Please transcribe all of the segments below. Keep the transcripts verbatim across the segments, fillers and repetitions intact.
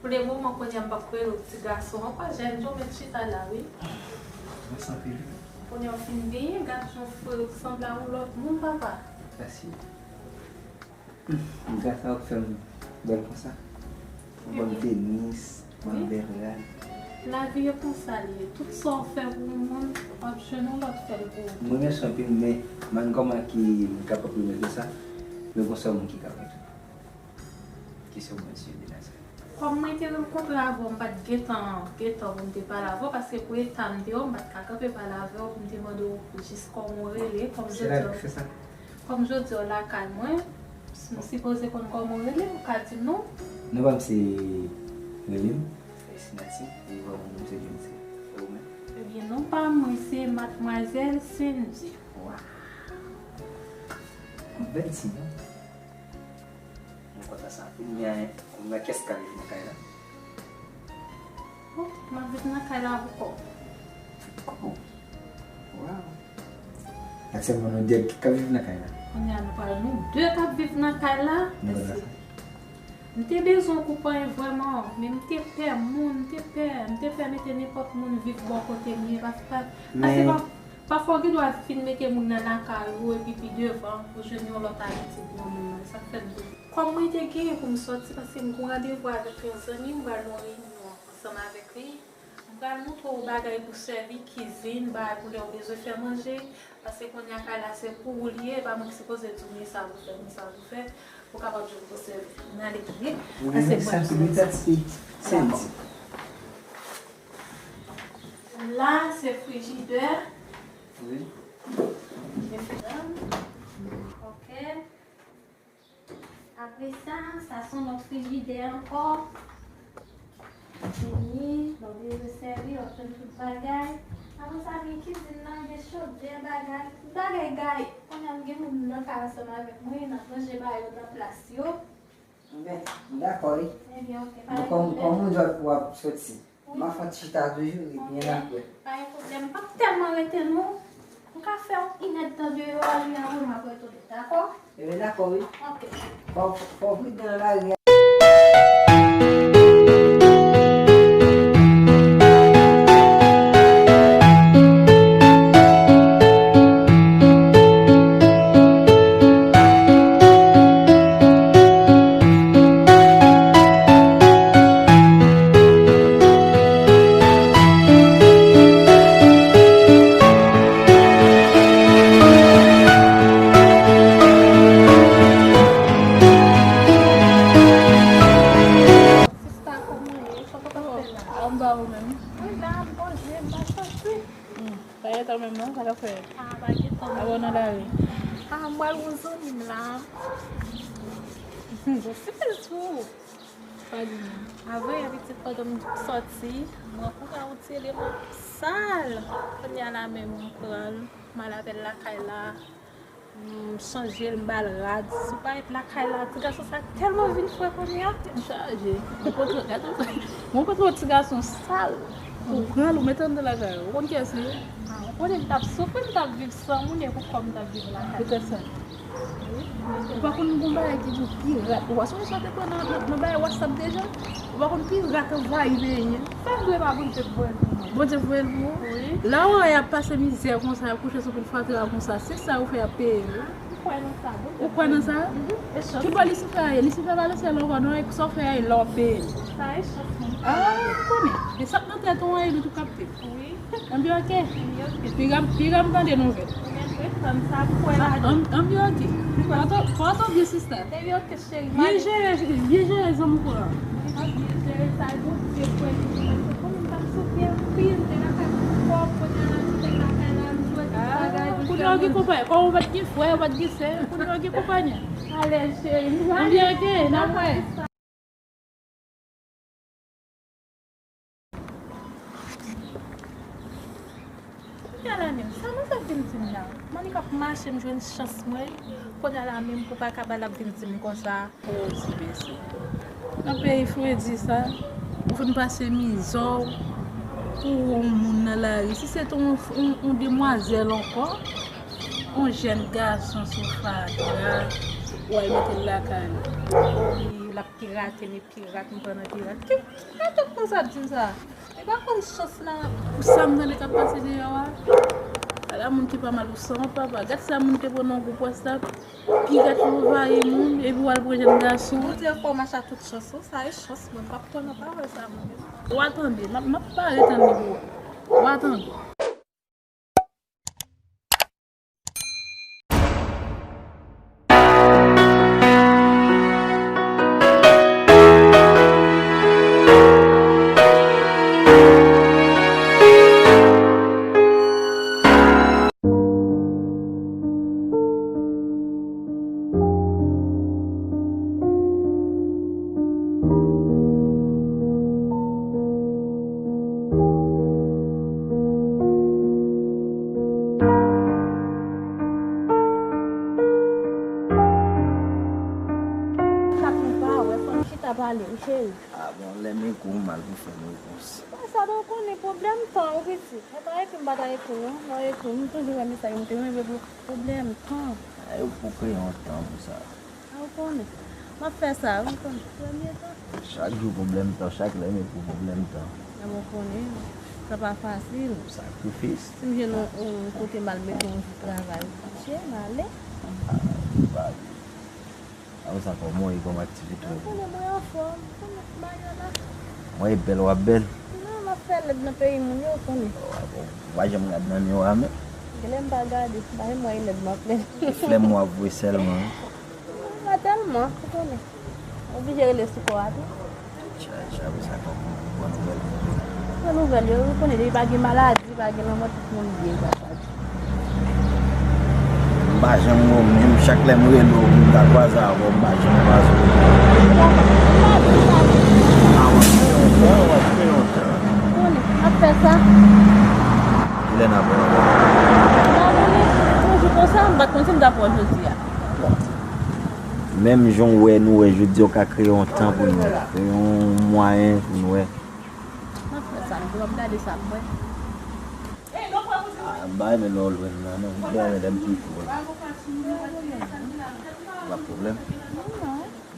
De moman kounye a m p ap kwè lòt ti gason an pa jèn jan w met chita la wi. Mèsi anpil. Kounye a w fin genyen, gad jan w fre, w sanble a yon lòt moun papa. Mèsi. Gras a ou k fè m bèl konsa. Ou ban m tenis, ban m bèl rad. Lavi e konsa l ye. Tout sa w fè pou yon moun, w ap jwenn yon lòt fè l pou ou. M remèsye w anpil, men m pa konn kòman ki m kapab remèt ou sa, men gon sèl moun ki ka remèt ou. Ki se Bondye de Nazarèt. Kòm mwen te rankontre avè w, m pa t gentan, gentan pou m te pale avè w, paske pou eta m te ye, m pa t ka kanpe pale avè w pou m te mande w jis kòman w rele, kòm jodi a. Kòm jodi a w lakay mwen, m sipoze konn kòman w rele, ou ka di m non? Non pa m se William, Sinati, e vrè non m se James. E ou menm? Ebyen, non pa mwen se Madmwazèl Cindy. Waw! Bèl ti non. Mwen kontan sa anpil, men kòman kiyès k ap viv nan kay la? Bon, m ap viv nan kay la avèk ou. Kò? Waw! Aktyèlman nou de k ap viv nan kay la. Kounye a nou pral nou de k ap viv nan kay la. Mwen kontan sa. M te bezwen w pou anyen vrèman, men m te pè moun, m te pè, m te pè mete nenpòt moun viv bò kote m ye, pa, pa, paske pa, pafwa w gen dwa fin mete moun nan lakay ou epi pi devan ou jwenn yon lòt abitid nan moun nan, e sa k fè m di w. Kòm mwen te genyen pou m sòti paske m gen yon randevou avèk yon zanmi m, m pral nan yon reyinyon ansanm avèk li. M pral montre w bagay pou sèvi, kizin, bagay pou lè w bezwen fè manje, paske kounye a kay la se pou ou li ye, e pa mwen ki sipoze di w men sa pou fè, men sa pou fè, pou w kapab jwenn pou sèvi. N ale, tande. Pase bwè ti. Dakò. La, se frijidè. Wi. Mesye dam. Ok. Apre sa, sa se yon lòt frijidè ankò. Vini, lè w bezwen sèvi, w ap jwenn tout bagay. Apre sa, gen kizin nan, gen chodyè, bagay, tout bagay gaye. Kounye a, m gen moun nan kay ansanm avèk mwen, n ap ranje bagay yo nan plas yo. Enben, m dakò, wi. Enben, ok, pa gen pwoblèm. Men kòm, kòm ou di w ap sòti, m ap fè yon ti chita toujou, epi n ap wè. Pa gen pwoblèm. M p ap tèlman rete, non. M ka fè yon inèdtan deyò a, wi, apre m ap retounen, dakò? Enben, dakò, wi. Ok. Fò, fò w pridan nan lari a. Sista, kòman w ye? Sa w t ap fè la? Anba ou menm? Mwen la, m poze, m pa sòti. Hmm. Pa gentan menm non, sa k ap fèt? Ah, pa gentan non. Avan w nan lari. Ah, m pral wè yon zanmi m la. Bon, sipriz pou ou. Pa di non. Avan yè pitit, pandan m sòti, m rankontre yon ti eleman sal. Kounye a la menm, m pran l, m al avè l lakay la. M chanje l, m ba l rad. Si w pa ret lakay la, ti gason sa tèlman vin fre kounye a. M chaje. Mwen kontre, gade, mwen kontre yon ti gason sal. Ou pran l, ou mete anndan lakay ou. Ou konn kiyès li ye? Ah, ou konnen m t ap soufri, m t ap viv san moun, e pou kò m t ap viv lakay. Poutèt sa. Wi. Ou pa konn gon bagay ki di w pirat. Ou pa sonje sa w te pran nan, nan, nan bagay WhatsApp deja? Ou pa konn pirat anvayi peyi a? Sa m dwe pa Bondye k voye l pou mwen. Bondye voye l pou ou? Wi. La w wè y ap pase mizè konsa, y ap kouche sou pil fatra konsa, se sa yo fè y ap peye yo. M kwè nan sa, Bondye. Ou kwè nan sa? Mhm. E chans. Ki bò Lisifè a ye? Lisifè pa nan syèl ankò non, e sa w fè a ye la w ap peye. Sa e chans mwen. Ah, m konnen. E sa k nan tèt ou an, e li tou kapte. Wi. Anbyen oke. Anbyen oke. Piga, piga m tande nouvèl. Ou mèt ret tann sa pou wè ladan. Anbyen oke. Pran tan, pran tan byen sista. Anbyen oke cheri. Byen jere, byen jere zanmi w an. Mwen ap byen jere sa, Bondye kwè li, paske konnen m t ap soufri anpil, m te lakay pou kòb, kounye a la m te lakay la, m jwe tout bagay. Kounye a w gen konpayi, kòm ou pa t gen frè, ou pa t gen sè, kounye a w gen konpayi. Alèz cheri, m ale. Anbyen oke, n ap wè. Kounye a la menm, sa nou fè vin di m la? Mwen li k ap mache, m jwenn chans mwen. Kounye a la menm, pou pa ka ba l ap vin di m konsa. O, ti mesye. Nan peyi fredi sa, ou fin pase mizè w pou w wè yon moun nan lari. Si se te yon, yon, yon demwazèl ankò, yon jèn gason sou fatra, w al mete l lakay ou. Ap pirate, men pirat, m pran nan pirat. Ki pirat konsa ap di m sa? E pa konn chans la. Pou sa m tande k ap pase deyò a. Ala moun ki pa mal pou san, papa. Gad sa moun te pran nan gwo pwostat. Pirat yo anvayi moun, epi w al pran jèn gason. Bondye fè w mache a tout chans, wi. Sa e chans, mwen p ap pran nan pawòl sa, mwen. W a tande, m ap, m ap pare tann li pou ou. W a tande. Sa nou pa wè, fò n chita pale, wi, cheri. Ah bon, lè m ekri w, m mal pou fè m repons. Sa, sa, donk, konnen pwoblèm tan, wi, pitit. E pa ekri m pa ta ekri w, non. Lè w ekri m, m toujou wè mesaj ou, m te renmen pou pwoblèm tan. Ay, ou pou kreye yon tan pou sa. A, ou konnen. M ap fè sa, wi, ou konnen. Premye tan. Chak jou pwoblèm tan, chak lè m ekri w pwoblèm tan. A, mwen konnen. Sa pa fasil. Sakrifis. Si m jwenn yon, yon kote m al mete yon jou travay, m kouche, m ale. Ah, ou pa ale. Apre sa, kòman w ye, kòman aktivite w? Ou konnen mwen anfòm, ou konnen bagay la. Mwen e bèl w ap bèl. Non, m ap fè lèd nan peyi moun yo, ou konnen. Ou pa janm gad nan miwa a menm? Genlè m pa gade, m pa janm wè e lèd m ap lèd. Flè m w ap voye sèlman. Pa tèlman, ou konnen. Oblije rele sou kò a tou. Tcha, tcha, apre sa, kòman, bon nouvèl? Bon nouvèl yo, ou konnen, depi pa gen maladi, pa gen lanmò, tout moun byen, papa. M pa janm wè w, menm chak lè m rele w pou m ta kwaze avè w, m pa janm kwaze w. Ah, w ap fè yon tan, w ap fè yon tan. Konnen, m ap fè sa. Kilè n ap wè ankò? M pa konnen, yon jou konsa, m pa t konn si m t ap wè w jodi a. Menm jan w wè nou wè jodi a, w ka kreye yon tan pou nou, kreye yon mwayen pou nou wè. M ap fè sa, m ap gade sa m wè. Ah, m pa renmen lè w lwen m nan, non. M byen renmen lè m pi pre w la. Pa pwoblèm. M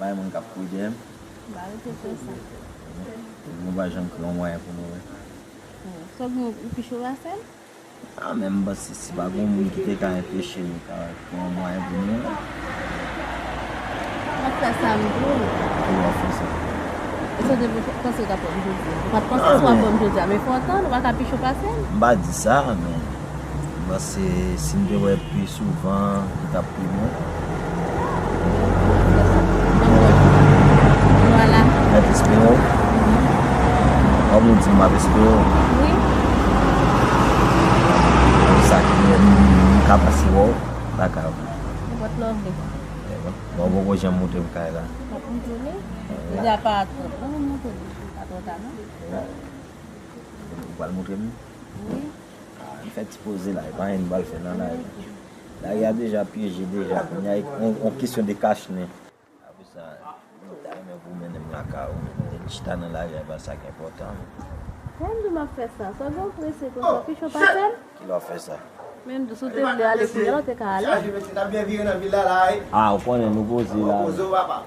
pa renmen moun k ap kouri dèyè m. M pa rete fè sa. Nou pa janm kreye yon mwayen pou nou wè. Sa w gen, ou pi cho pase m? Ah, men m panse si pa gen moun ki te ka anpeche nou ka pran mwayen pou nou. M ap fè sa m di w. Ou ap fè sa. E sa w te panse w t ap wè m jodi a? Ou pa t panse si w ap wè m jodi a, men fò w tann, ou pa ka pi cho pase m. M pa di sa, men m panse si m te wè pi souvan, li t ap pi bon. Vwala. Mèt espere w. Kòm ou di m ap espere w. Wi. Sa ki fè m ka pase wè w lakay ou. Nenpòt lè w vle. Bon, ou poko janm montre m kay la. M ap montre w li. Deja pa twò. Mwen menm montre w li. Pa twò ta non. Ou pral montre m li? Wi. Ah, m fè ti poze la, e pa anyen m pral fè nan lari. Lari a deja pyeje deja, kounye a, on, on kesyon de kachnen. Apre sa, m ta renmen pou w mennen m lakay ou, men chita nan lari a, e pa sa k enpòtan. Mwen menm tou m ap fè sa. Sa w gen w prese konsa, pi cho pase m? Kilè w ap fè sa? Men m di, si w te vle ale kounye a la, w te ka ale. Chaje, mesye, n ap byen vire nan vil la, la, wi. Ah, ou konnen nou poze la. Poze w, papa.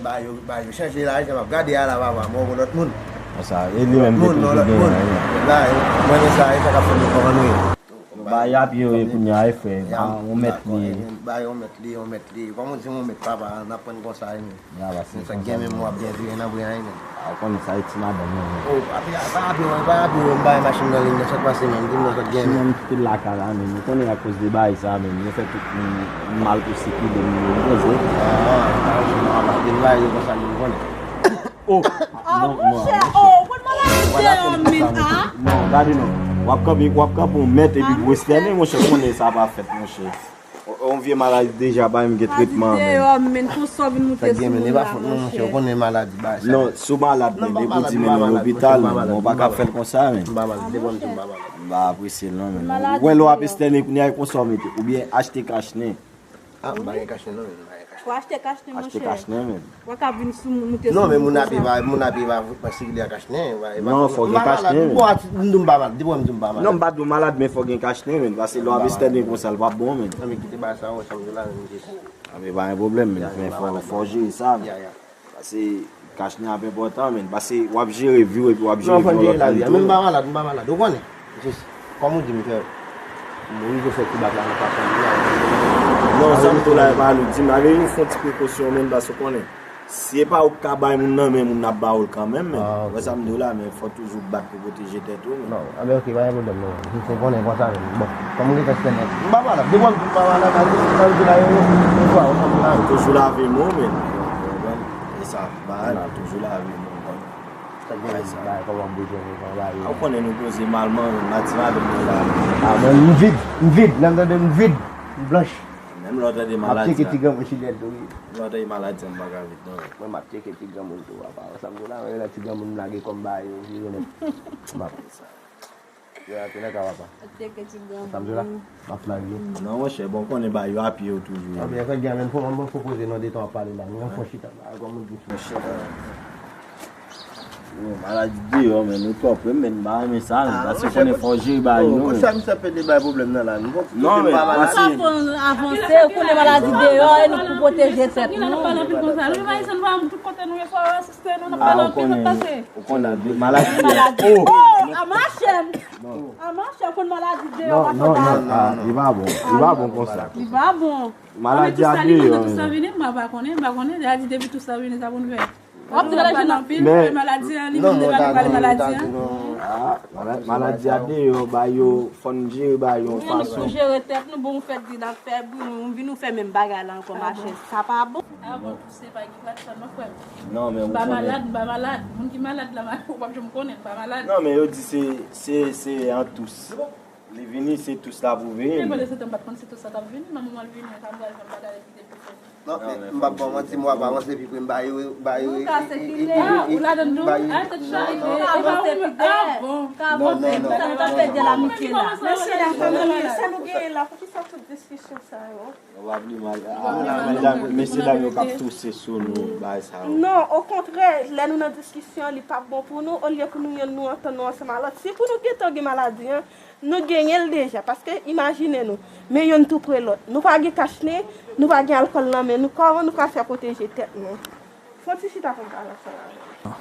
Ba yo, ba yo chanje la, jan m ap gade a la, papa, mwen wè lòt moun. Konsa, e li menm te toujou genyen, wi. Ba yo, mwen renmen sa, e sa k ap fè nou kòman nou ye. Nou ba y ap yo, e kounye a, e frè, ba yon mèt li. Ba yon mèt li, yon mèt li. Kòman w di yon mèt, papa, n ap pran konsa, e nou. Sa k gen menm, w ap byen vire nan bri a, e menm. A, ou konnen sa, e ti madanm nan, men. Oh, papi, pa raple w, pa raple w, m bay machin nan li, men sa k pase, men, di m non, sa k gen, men. Ti moun ki te lakay la, men, ou konnen akoz de bagay sa, men, yo fè tout moun mal pou sikile, men, yo poze. Ah, ah, ah, ah, de bagay yo konsa, men, ou konnen. Oh, ah, non, non, monchè, oh, ou konn maladi deyò, men, ah. Non, gade non. W ap kanpe, w ap kanpe yon mèt epi pou estène, monchè, ou konnen sa pa fèt, monchè. On, on vye maladi deja pa menm gen tretman, men. Maladi deyò, men, konsa w vin moute sou moun la, monchè. Ou konnen maladi, bagay sa. Non, si w malad, men, depi w di men nan lopital, men, ou pa ka fè l konsa, men. M pa malad, depi w di m pa malad. M pa apresye l, non, men. Ou wè lè w ap estène, kounye a, e konsa w mete. Oubyen achte kachnen. Ah, m pa gen kachnen, non, men, m pa gen kachnen. Ou achte kachnen, monchè. Achte kachnen, men. Ou pa ka vin sou moun, moute sou moun konsa. Non, men moun ap viv, moun ap viv a sikile a kachnen. Non, fò gen kachnen, men. Bon, m di w m pa malad, depi w di m pa malad. Non, m pa di w malad, men fò gen kachnen, men, paske lè w ap estène konsa, l p ap bon, men. Non, men kite bagay sa, wè sa m di w la, men, m di. Ah, men pa gen pwoblèm, men, men fò, fò jere sa, men. Ya, ya. Se kachnen ap enpòtan, men. Paske w ap jere vi w epi w ap jere vi yon lòt moun tou. Non, fò n jere lavi a. Men m pa malad, m pa malad. Ou konnen? Jis, kòm ou di m ke m rive fè ti bak la nan fason li a. Non, sa m tou la, e pa nou di m. Avè nou fè yon ti prekosyon, men, paske w konnen. Si e pa ou k ka bay moun nan, men moun nan ap ba ou l kanmenm, men. Ah, ok. Wè sa m di w la, men fò toujou bat pou pwoteje tèt ou, men. Non, a ben, ok, pa gen pwoblèm, non. Se, se konnen konsa, men. Bon, kòm m gentan fè nèt. M pa malad. Depi m di m pa malad, a di, sa vle di la, yo, yo, yo, yo, yo, yo, yo. Toujou lave men w, men. Ou konprann? E sa, ba, toujou lave men w, ou konprann? Sa k gen la, kòman m bezwen, kòman ba yo. Ou konnen nou poze malman, men, maten maten, men la. Ah, men, m vid, m vid, nan tande m vid, m blanch. Menm lè w tande maladi a. M ap tcheke ti granmoun chilyen tou, wi. Lè w tande maladi a, m pa ka vid, non. Mwen, m ap tcheke ti granmoun tou, apa. Sa m di w la, wè, lè ti granmoun m lage kò m ba yo, wi, yo nèt. M ap fè sa. Yo, ate nan ka, papa. Ap tcheke ti granmoun. Sa m di w la, m ap flag yo. Non, monchè, bon, konnen ba yo apye yo toujou. Ah, men, sa gen, men, fò m pwopoze nan de tan w ap pale la. Nou fè chita la, kòm ou di. Fè chita. Yo, maladi deyò, men, nou twò pre, men, m pa renmen sa, men, paske konnen fò jere bagay yo, men. Konsa, misye ap pede bay pwoblèm nan la, nou. Non, men, paske nou pa avanse, ou konnen maladi deyò, e nou pou pwoteje tèt nou. Ou konnen, ou konnen, maladi deyò. Oh, a machèn. A machèn, ou konn maladi deyò, non, non, non, li pa bon, li pa bon konsa. Li pa bon. Maladi a deyò, men. Tou sa vini, m pa konnen, m pa konnen, maladi depi tou sa vini, sa pou n fè. W ap di bagay anpil, men maladi an, li menm li pa pale maladi an. Ah, mala-, maladi a deyò, ba yo, fò n jere ba yo yon fason. Nou pou jere tèt nou, bon, ou fè di n ap fè bri, nou vin nou fè menm bagay la ankò, machè. Sa pa bon. Avan tou, se pa ki plat sa, non, frè m. Non, men ou konnen. M pa malad, m pa malad. Moun ki malad la, ou p ap janm konnen, m pa malad. Non, men yo di se, se, se an tous. Li vini, se tous la pou vini. Men pandan se tan, m pa t konn se tous la t ap vini, nan moman l vini an, sa m pral fè, m pa t ale kite pou fè. Non, men m p ap ba w manti, m w ap avanse pi pre, m ba yo, ba yo. Ou ka sikile, ou ladan tou, a tèt chaje, e pa ou menm, ah bon. Ka avanse, sa nou t ap pèdi lamitye la. Mesye dam, sa nou genyen la, poukisa tout diskisyon sa yo? Mesye dam yo k ap touse sou nou, bagay sa yo. Non, okontrè, lè nou nan diskisyon, li p ap bon pou nou, olye pou nou yonn nou antann nou ansanm a lòt. Si pou nou gentan gen maladi an, nou genyen l deja, paske imajine nou, men yonn tou pre lòt. Nou pa gen kachnen, nou pa gen alkòl nan men nou, kòman nou ka fè pwoteje tèt nou? Fon ti chita pou m pale ansanm avè w.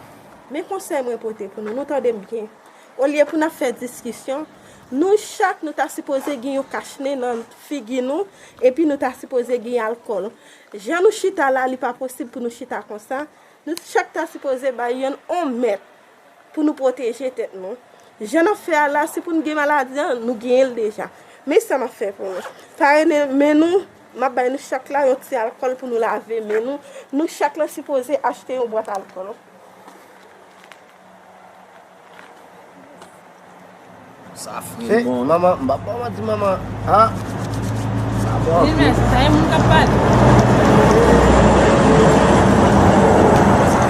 Men konsèy mwen pote pou nou, nou tande m byen. Olye pou n ap fè diskisyon, nou chak nou ta sipoze gen yon kachnen nan figi nou, epi nou ta sipoze gen alkòl. Jan nou chita la, li pa posib pou nou chita konsa. Nou chak ta sipoze bay yonn yon mèt pou nou pwoteje tèt nou. Jan n ap fè a la, si pou n gen maladi an, nou genyen l deja. Men sa n ap fè pou nou. Pare men nou, m ap bay nou chak la yon ti alkòl pou nou lave men nou. Nou chak la sipoze achte yon bwat alkòl. Sa fre bon. Manman, m p ap ba w manti, manman. Ha? Sa bon. Wi, men se sa, e moun k ap pale.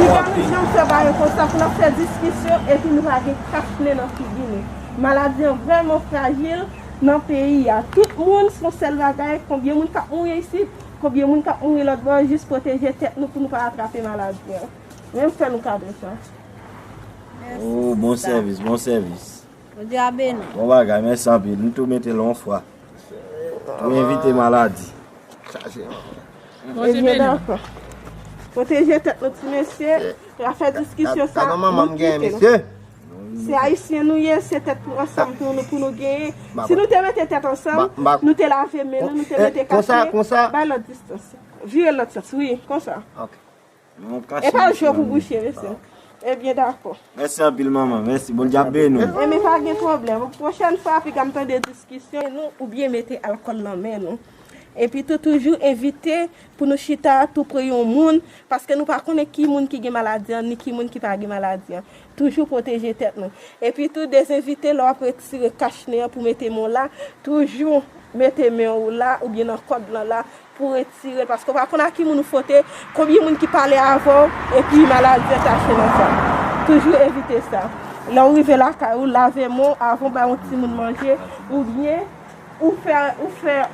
Piga nou janm fè bagay konsa pou n ap fè diskisyon epi nou pa gen kachnen nan figi nou. Maladi an vrèman frajil nan peyi a. Tout moun se yon sèl bagay, konbyen moun k ap mouri isit, konbyen moun k ap mouri lòt bò, jis pwoteje tèt nou pou nou pa atrape maladi an. Menm fè nou kado sa. Oh, bon sèvis, bon sèvis. Bondye a beni w. Bon bagay, mèsi anpil. Nou tou mete l yon fwa. Tou evite maladi. Ebyen, dakò. Pwoteje tèt nou, ti mesye. Afè diskisyon sa, nou kite l. Se ayisyen nou ye, se tèt nou ansanm pou nou, pou nou genyen. Si nou te mete tèt ansanm, nou te lave men nou, nou te mete kachnen, bay lòt distans. Vire lòt sans, wi, konsa. E pa jwe pou bouche, mesye. Ebyen, dakò. Mèsi anpil, manman. Mèsi. Bondye ap beni w. Ebyen, pa gen pwoblèm. Pwochèn fwa, piga m tande diskisyon nou, oubyen mete alkòl nan men nou. Epi tou, toujou evite pou nou chita tou pre yon moun, paske nou pa konnen ki moun ki gen maladi an, ni ki moun ki pa gen maladi an. Toujou pwoteje tèt nou. Epi tou, dezenvite lè w ap retire kachnen an pou mete men w la, toujou mete men w la oubyen nan kòd lan la, pou retire l, paske w pa konn a ki moun ou fwote, konbyen moun ki pale avè w, epi maladi an tache nan sa. Toujou evite sa. Lè w rive lakay ou, lave men w avan w bay yon timoun manje, oubyen ou fè, ou fè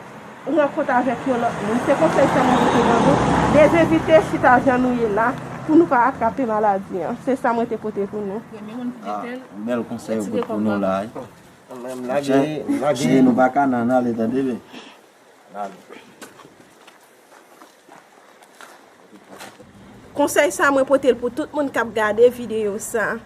rankont avèk yon lòt moun. Se konsèy sa mwen te ban nou. Dezenvite chita jan nou ye la, pou nou pa atrape maladi an. Se sa mwen te pote pou nou. Premye moun ki mete l, bèl konsèy ou pote pou nou la, wi. Cheri, nou pa ka nan ale, tande, men. N ale. Konsèy sa mwen pote l pou tout moun k ap gade videyo sa.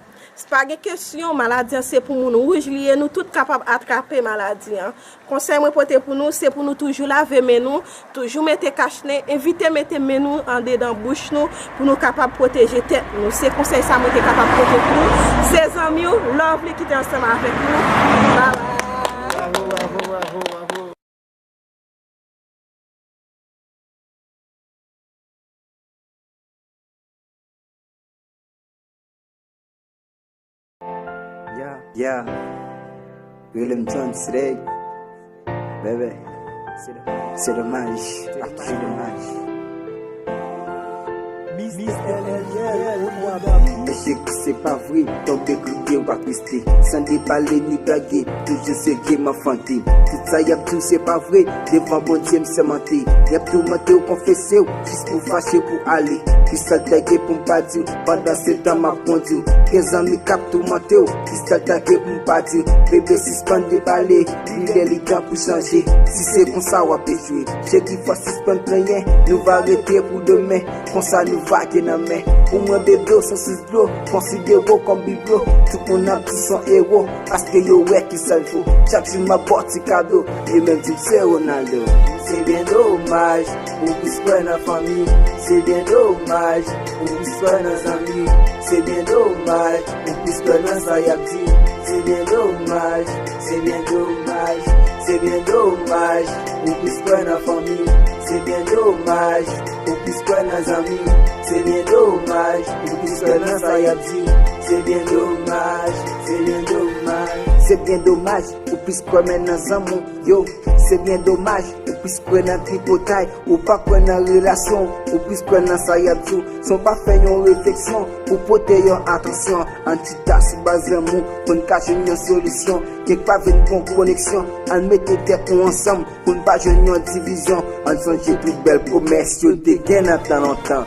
Pa gen kesyon, maladi an se pou moun wouj li ye, nou tout kapab atrape maladi an. Konsèy mwen pote pou nou, se pou nou toujou lave men nou, toujou mete kach nen, evite mete men nou andedan bouch nou pou nou kapab pwoteje tèt nou. Se konsèy sa mwen te kapab pote pou nou. Se zanmi w, Lovely ki te ansanm avèk nou. Bye bye. Bravo, bravo, bravo, bravo. Yeah, yeah. Rele m John Slay. Bebe, se domaj. Se domaj. Mesye ki se pa vre, tonbe kriye w ap reste. San depale ni blage, toujou serye m anfante. Tout sa y ap di w se pa vre, devan Bondye m sèmante. Y ap toumante w, konfese w, jis pou fache pou ale. Ki sa l ta gen pou m pa di w, pandan se tan m ap kondi w. Gen zanmi k ap toumante w, ki sa l ta gen pou m pa di w. Bebe, sispann depale, li lè li tan pou chanje. Si se konsa w ap echwe, cheri, fò sispann plenyen, nou va rete pou demen. Konsa nou vage nan men. Pou mwen, bebe w se sous dlo, konsidere w kòm biblo. Tout moun ap di s on ewo, paske yo wè ki sa l vo. Chak jou m ap ba w ti kado, yo menm di m se Ronaldo. Se byen domaj, ou plis kwè nan fanmi w. Se byen domaj, ou plis kwè nan zanmi w. Se byen domaj, ou plis kwè nan sa y ap di. Se byen domaj, se byen domaj, se byen domaj, ou plis kwè nan fanmi w. Se byen domaj, ou plis kwè nan zanmi w. Se byen domaj, ou plis kwè nan sa y ap di. Se byen domaj, se byen domaj. Se byen domaj, ou plis kwè men nan zanmi w. Yo, se byen domaj, ou plis kwè nan tripotay. Ou pa kwè nan relasyon, ou plis kwè nan sa y ap di w. San w pa fè yon refleksyon, pou pote yon atansyon. Ann chita sou baz lanmou, pou n ka jwenn yon solisyon. Kèk pa vin gon koneksyon, ann mete tèt nou ansanm, pou n pa jwenn yon divizyon. Ann sonje tout bèl pwomès yo te gen nan tan lontan.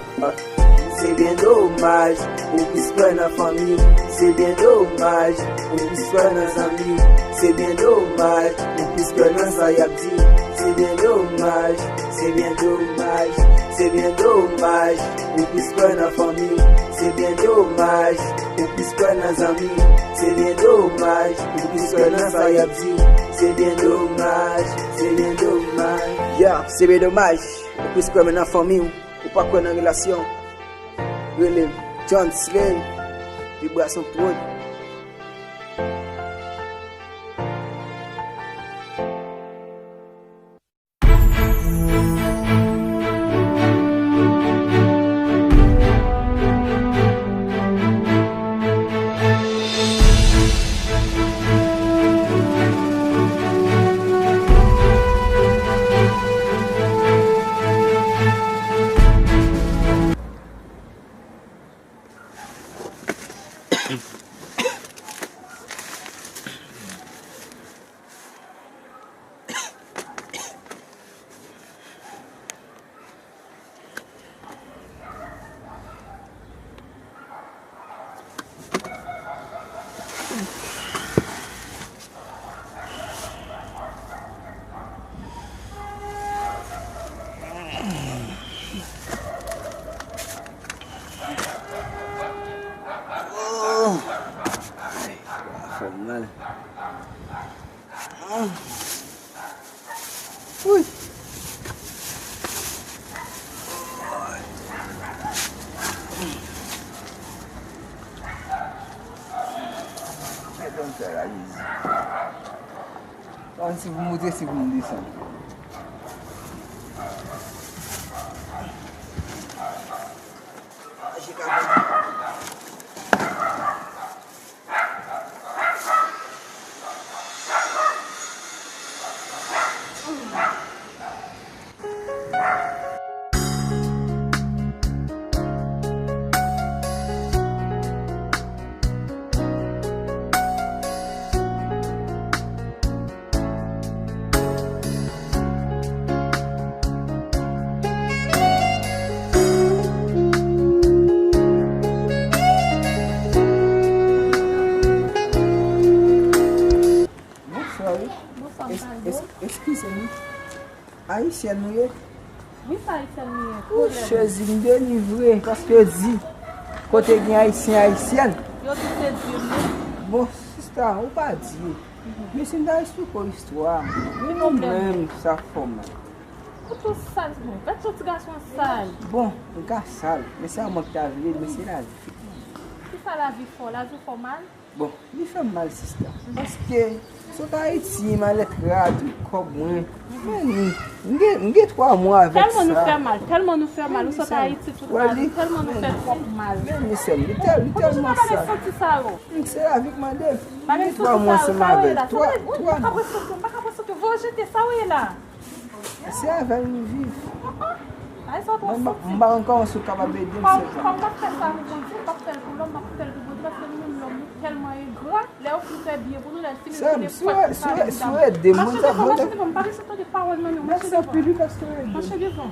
Se byen domaj, ou plis kwè nan fanmi w. Se byen domaj, ou plis kwè nan zanmi w. Se byen domaj, ou plis kwè nan sa y ap di. Se byen domaj, se byen domaj, se byen domaj, ou plis kwè nan fanmi w. Se byen domaj, ou plis kwè nan zanmi w. Se byen domaj, ou plis kwè nan sa y ap di. Se byen domaj, se byen domaj. Yeah, se byen domaj, ou plis kwè men nan fanmi w. Ou pa kwè nan relasyon. Rele m John Slay, Vibration Prod. Oh! Ay, fè m mal. Wi. Kèt, ann fè la, Jezi. Ann, si pou monte, si pou m desann. Bonswa, wi. Bonswa, es-, es-, eskize m. Ayisyèn nou ye? Wi, sa Ayisyèn li ye. Ou, Jezi, m delivre, paske yo di, kote gen Ayisyen, Ayisyèn. Yo di se di wi. Bon, sista, ou pa di. Men si m ta esplike w istwa, menm sa fò mal. Ou tou sal, bon, gad yon ti gason sal. Bon, m ka sal, men se a mwen ki ta vle, men se lavi. Kisa lavi fè w? Lavi fè w mal? Bon, li fè m mal, sista. Paske, sot Ayiti, m ale travay, tout kòb mwen. Men, m gen, m gen twa mwa avèk sa. Tèlman nou fè mal, tèlman nou fè mal, ou sot Ayiti, tout mal, tèlman nou fè twòp mal. Men, men, sè m, li tèl, li tèlman sal. Santi sa yo. Se lavi k mande. M gen twa mwa ansanm avè l. Twa, twa. M pa ka pran sot yo, m pa ka pran sot yo. Voye jete sa ou ye la. Se avè l nou viv. Ay, sa twò santi. M pa konn kòman si w kapab ede m, sèl sa. Kòm m pa fè sa pou Bondye, m pa fè l pou lòm, m ap fè l pou Bondye, paske nou menm lòm, nou tèlman engra. Lè yo fin fè byen pou nou, lè l fini, nou fè fòt pou sa vin. Si w ede m, Bondye, Bondye. Mache devan, mache devan, m pa vin sot tande pawòl nan men w, mache devan. Mèsi anpil, wi, paske w ede m. Mache devan.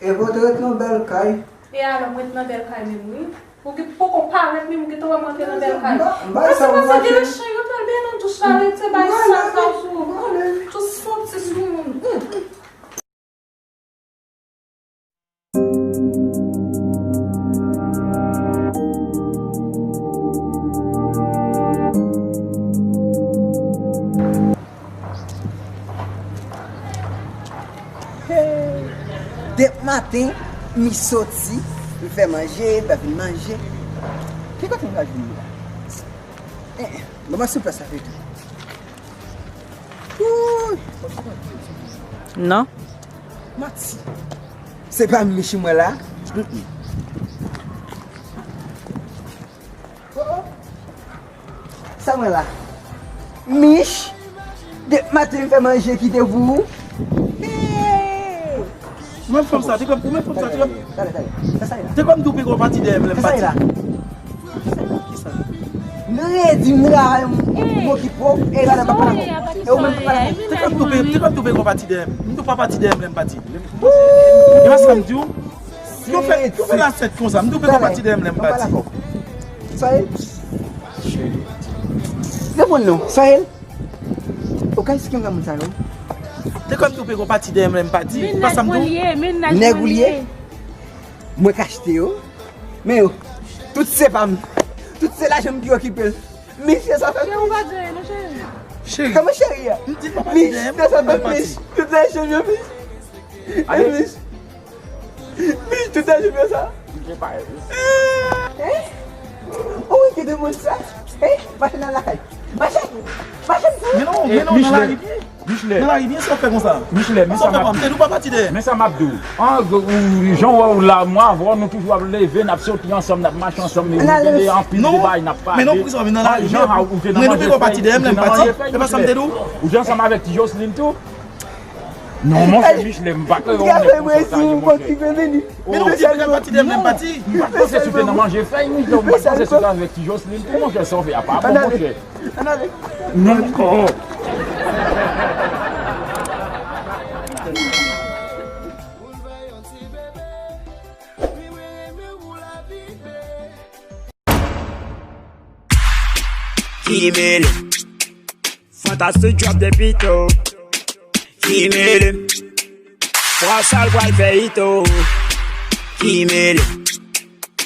E pou w te ret nan bèl kay. E alò, mwen ret nan bèl kay menm, wi. Ou gen poko parèt menm, ou gentan wè mwen antre nan bèl kay. Paske paske gen chen yo pral benyen nan douch la, rete bay sa sa sou ou. Tou santi sou moun. Hey! Depi maten, m soti, m fè manje, m pa vin manje. Ki kote m ka jwenn li la? Eh, eh, ban m sou plas la pito. Wouy! Non. Manti. Se pa Mich mwen la? Mm-mm. Oh, oh. Sa mwen la? Mich, depi maten m fè manje kite pou ou. Hey! Ou menm fanm sa, te kòm, ou menm fanm sa, te kòm. Talè, talè, talè. Sa sa ye la? Te kòm tou peko pati dèyè m lè m pati. Sa sa ye la? Kisa? M redi m travay, m okipe w, e la nan papa la. E ou menm papa la. Te kòm tou pe, te kòm tou peko pati dèyè m. M tou pa pati dèyè m lè m pati. E pa sa m di w? Yo fè, yo fè lasèt konsa. M tou peko pati dèyè m lè m pati. Sa ye? Reponn non. Sa ye? Ou ka eksplike m granmoun sa non? Te kòm tou peko pati dèyè m lè m pati. Ou pa sa m di w? Nèg ou li ye? Mwen k achte yo. Men yo, tout se pa m. Tout se lajan m ki okipe l. Misye sa fè. Cheri, ou pa di anyen non, cheri. Cheri. Kòman cheri a? M di l pa pati dèyè m, Mich, sa fè Mich. Tout lajan m yo Mich. Mich. Mich, tout lajan m yo sa. Hein? Ou wè ki demoun sa? Hein? Mache nan lakay. Mache. Mache m di w. Men non, men non, nan lari byen. Michelet. Nan lari byen, sa w fè konsa? Michelet, men sa m ap di w. Ou pa pati dèyè. Men sa m ap di w. An, ou, jan w wè w la, mwen avè w, nou toujou ap leve, n ap soti ansanm, n ap mache ansanm, nou gen anpil de bagay n ap pale. Men non, poukisa w vin nan lari byen? Mwen nou peko pati dèyè m lè m pati. E pa sa m te di w? Ou te ansanm avèk ti Jocelyn tou? Non, monchè, Michelet, m pa kwè yon nèg konsa w ta ye, monchè. Men non, ou te peko pati dèyè m lè m pati. M pa t panse si w te nan manje fèy, Michelet, m pa t panse si w t avèk ti Jocelyn tou, monchè, sa w fè a pa bon, monchè. Ann ale. Non. Oh. Kimele. Fantastic drop de pito. Kimele. Fwa sa l pral fè ito. Kimele.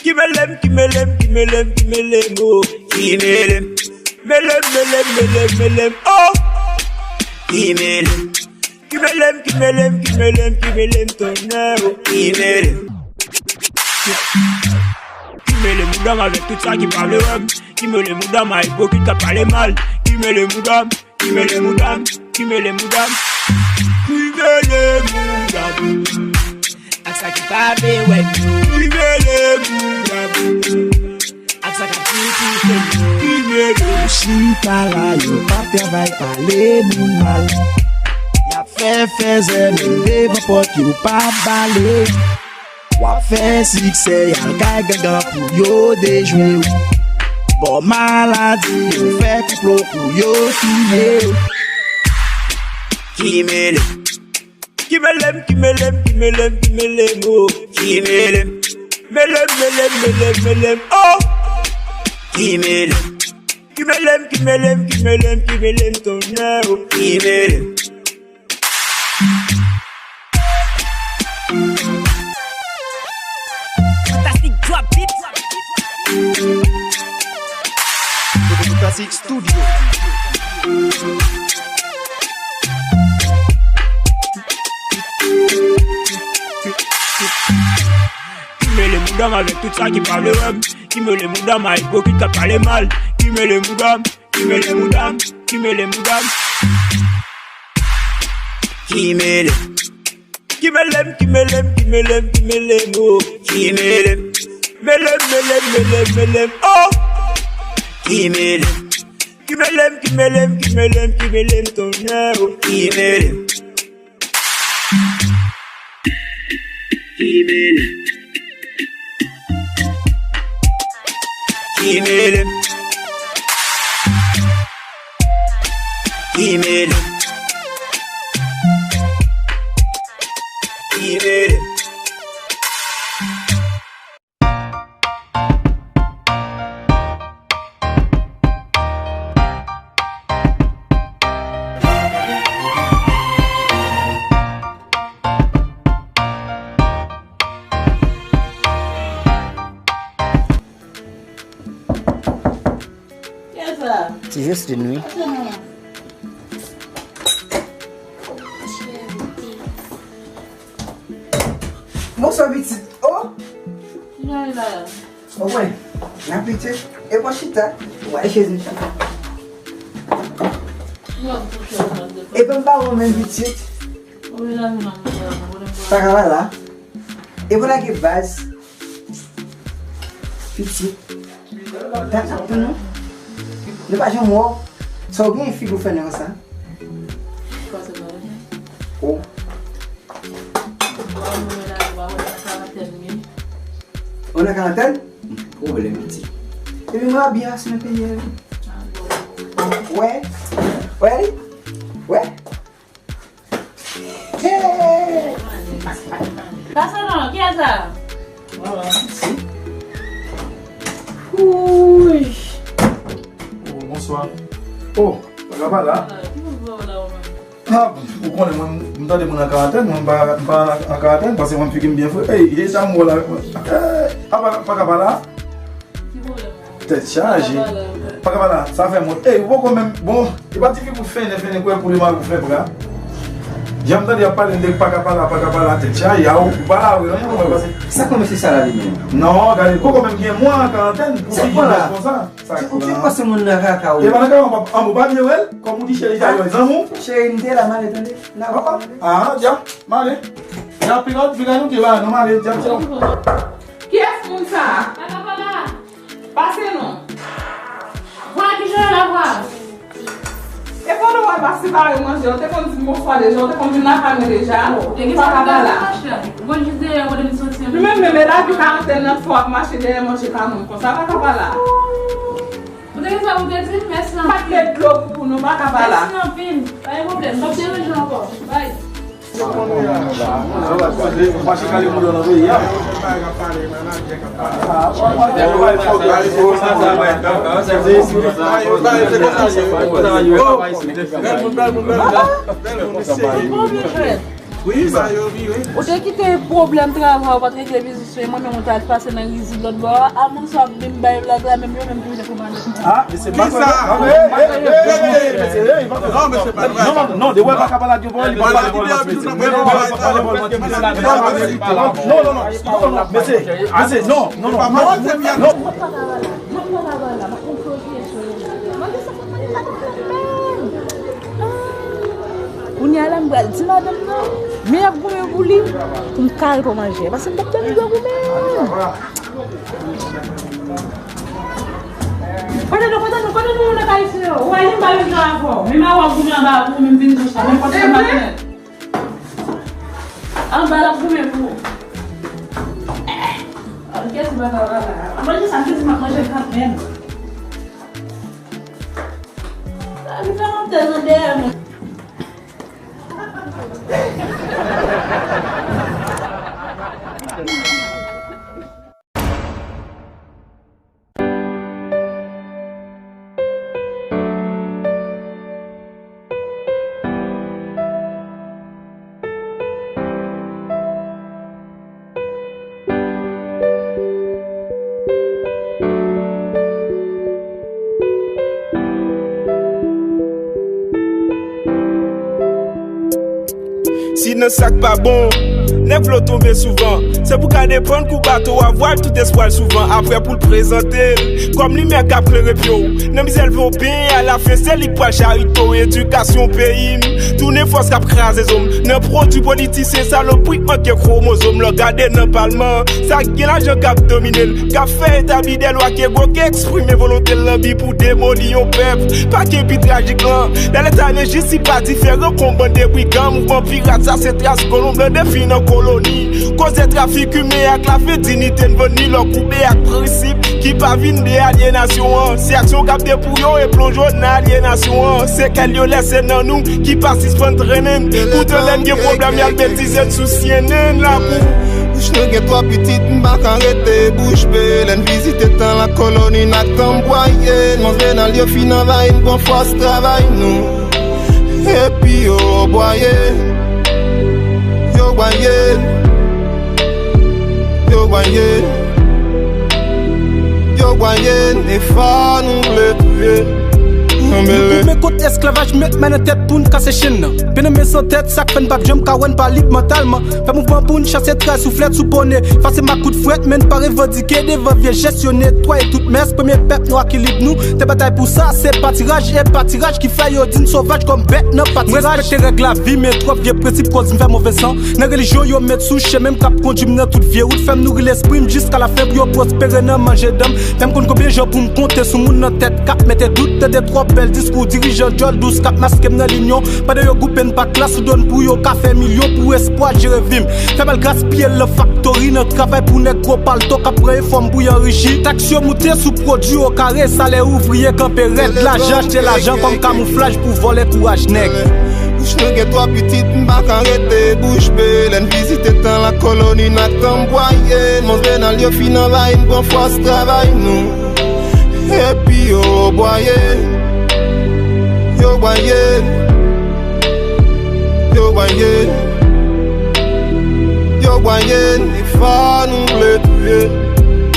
Kimele m, kimele m, kimele m, kimele m, oh. Kimele m. Mele m, mele m, mele m, mele m, oh. Kimele m. Kimele m, kimele m, kimele m, kimele m, tonnè, oh. Kimele m. Kimele mouda m avèk tout sa ki pa vle wè m. Kimele mouda m a ipokrit k ap pale mal. Kimele mouda m. Kimele mouda m, kimele mouda m. Kimele mouda m. Ak sa ki pa vle wè m yo. Kimele mouda m. Ak sa k ap kritike Ki mele yo chita la, yo p ap travay, pale moun mal. Y ap fè fèzè, men devan pòt yo p ap bale. W ap fè siksè, y al kay gangan pou yo dejwe w. Bon maladi, yo fè konplo pou yo touye w. Ki mele. Ki mele m, ki mele m, ki mele m, ki mele m, oh. Ki mele m. Mele m, mele m, mele m, mele m, oh. Ki mele m. Ki mele m, ki mele m, ki mele m, ki mele m, tonnè, oh. Ki mele m. Fantastic drop beat. Fantastic Studio. Ki mele mouda m avèk tout sa ki pa vle wè m. Ki mele mouda m a ipokrit k ap pale mal. Ki mele mouda m, ki mele mouda m, ki mele mouda m. Ki mele. Ki mele m, ki mele m, ki mele m, ki mele m, oh. Ki mele m. Mele m, mele m, mele m, mele m, oh. Ki mele m. Ki mele m, ki mele m, ki mele m, ki mele m, tonnè, oh. Ki mele m. Ki mele m. Ki mele m. Ki mele m. Ki mele m. Kiyès sa? Se Joseline, wi. Pase non. Bonswa, pitit. Oh! Ki jan w ye la? Ou wè, n ap pite. E bon, chita. Ou wè, chezi chita. E bon, m pa wè w menm, pitit. Pa ka pale. E bon, lage baz. Pitit. Dat n ap tann ou. Nou pa janm wè w. Sa w gen figi w fè nan sa? Oh. Ou nan karantèn? Pwoblèm, pitit. Epi mwen ap byen pase nan peyi a, wi. Wè. Wè li? Wè. Hey! Pase non, kiyès sa? Ouy! Oh, bonswa. Oh, pa ka pale la? Ah, ou konnen mwen, m tande moun an karantèn, mwen m pa, m pa an, an karantèn, paske mwen figi m byen fre. Ey, e sa m wè la. Ey, a pa, pa ka pale la? Tèt chaje. Pa ka pale la, sa fè mwen. Ey, ou poko menm, bon, e pa ti fi pou fennen, fennen, kwè pou li mal pou fè bra. Jan m tande y ap pale de pa ka pale la, pa ka pale la, tèt chaje, a ou, ou pa la, wi, non, yon mwen pase. Sa kòmanse sa la, li menm? Non, gade, poko menm gen mwa an karantèn, pou figi bèl konsa. Ou te panse moun nan kaka, wi. E pa nan kaka, an, ou pa byen wè l? Kòm ou di cheri, ta wè zanmi w? Cheri, m te la, m ale, tande. N ap pale. Ah, djab, m ale. Djab, piga, piga nou te ba, non, m ale, djab, djab. Kiyès moun sa a? Pa ka pale la. Pase non. Vwa, ki jan la vwa? E pandan w ap separe manje, w te konn di m bonswa deja, w te konn vin lakay mwen deja. Ou pa ka pale la. Ou konn jis dèyè kote m soti an. Nou menm, menm, e lavi karantèn nan, fò w ap mache dèyè manje pa moun konsa, pa ka pale la. Ou te gen sa pou te di m, mèsi anpil. Pa t met dlo pou nou, pa ka pale la. Mèsi anpil. Pa gen pwoblèm, m p ap deranje w ankò. Bay. Ou te kite pwoblèm travay ou pa t regle biznis ou, e mwen menm ou t al pase nan rizib lòt bò a. A moun sa ap vin bay blag la, menm yo menm ki vin pou mande. Ah, mesye, pa sa. Non, mesye, pa sa. Non, non, non, de wè pa ka pale ak yo, li pa pale pou mwen. Non, non, non, non, mesye, mesye, non, non, non, non. Kounye a la, m pral di madanm nan, men y ap goumen pou li, pou m ka repran manje, paske m p ap dòmi dwa goumen. Kote nou, kote nou, kote nou, moun nan kay isit yo? Ou wè, li m pa menm jan avè w. Menm a w ap goumen anba pou ou, menm vin sou sa. Men kote sa m ap goumen? Anba l ap goumen pou ou. Al kèsi baka w la la. Manje sa, m te di m ap manje l kanmenm. Sa vin fè yon tèz nan dèyè mwen. Si nan sa k pa bon, nèg vle w tonbe souvan. Se pou ka depann kou bato a vwal tout espwa l souvan. Apre pou l prezante l kòm limyè k ap klere pye w. Nan mizè l vle w benyen, alafen se li k pral charite w. Edikasyon peyi m tounen fòs k ap kraze zo m. Nan pwodui politisyen salopri k manke kwomozom. Lè w gade nan palman, sa k gen lajan k ap domine l, k ap fè etabli dèlwa ke gwo ke eksprime volonte l nan bi pou demoli yon pèp. Pa gen pi trajik lan, lè Leta vin jis li pa diferan k yon bann de brigan. Mouvman pirat sa se tras kolon blan depi nan koloni. Koze trafik imen ak lafen dinite n vann li lè w koube ak prensip ki pa vin de alyenasyon an. Se aksyon k ap depouye w e plonje w nan alyenasyon an. Sekèl yo lèse nan nou ki pa sispann trennen n. Poutan lè n gen pwoblèm y ap betize n sou C N N lakou. Bouch nou gen twa pitit, m pa ka rete bouch be. Lè n vizite tan lakoloni n ak tan bwaye. Manje n al yo fin anvayi n pran fòs travay nou. Epi yo bwaye. Yo bwaye. Yo bwaye. Yo bwaye n e fò nou vle touye. Anbele. Nou goumen kont esklavaj, met men nan tèt pou n kase chenn nan. Pen nan men san tèt, sa k fè n p ap janm ka wè n pa lib mantalman. Fè mouvman pou n chase tray souflèt sou bone. Fase makout frèt, men n pa revandike devan vye jès yo netwaye tout mès. Premye pèp nwa ki lib nou te batay pou sa, se patiraj e patiraj ki fè yo di n sovaj kòm bèt nan patiraj. M respekte règ lavi, men twòp vye prensip koz m fè move san. Nan relijyon yo met sou chemen m k ap kondui m nan tout vye wout, fè m nouri lespri m jiska lafen pou yo pwospere nan manje dan m. Fè m konn konbyen jan pou m konte sou moun nan tèt k ap mete dout, tande twòp bèl diskou dirijan djòl dous k ap maske m nan linyon. Pandan yo gwoupe n pa klas, ou donn pou yo ka fè milyon pou espwa jere vi m. Fè bal gaspiye l nan faktori, nan travay pou nèg gwo palto k ap pran efò m pou y anrichi. Taks yo moute sou pwodui okare, salè ouvriye kanpe rèd. Lajan achte lajan kòm kamouflaj pou vòlè kouraj nèg. Bouch nou gen twa pitit, m pa ka rete bouch be. Lè n vizite tan lakoloni n ak tan bwaye. Manje n al yo fin anvayi n pran fòs travay nou. Epi yo bwaye. Yo bwaye. Yo bwaye. Yo bwaye n e fò nou vle touye.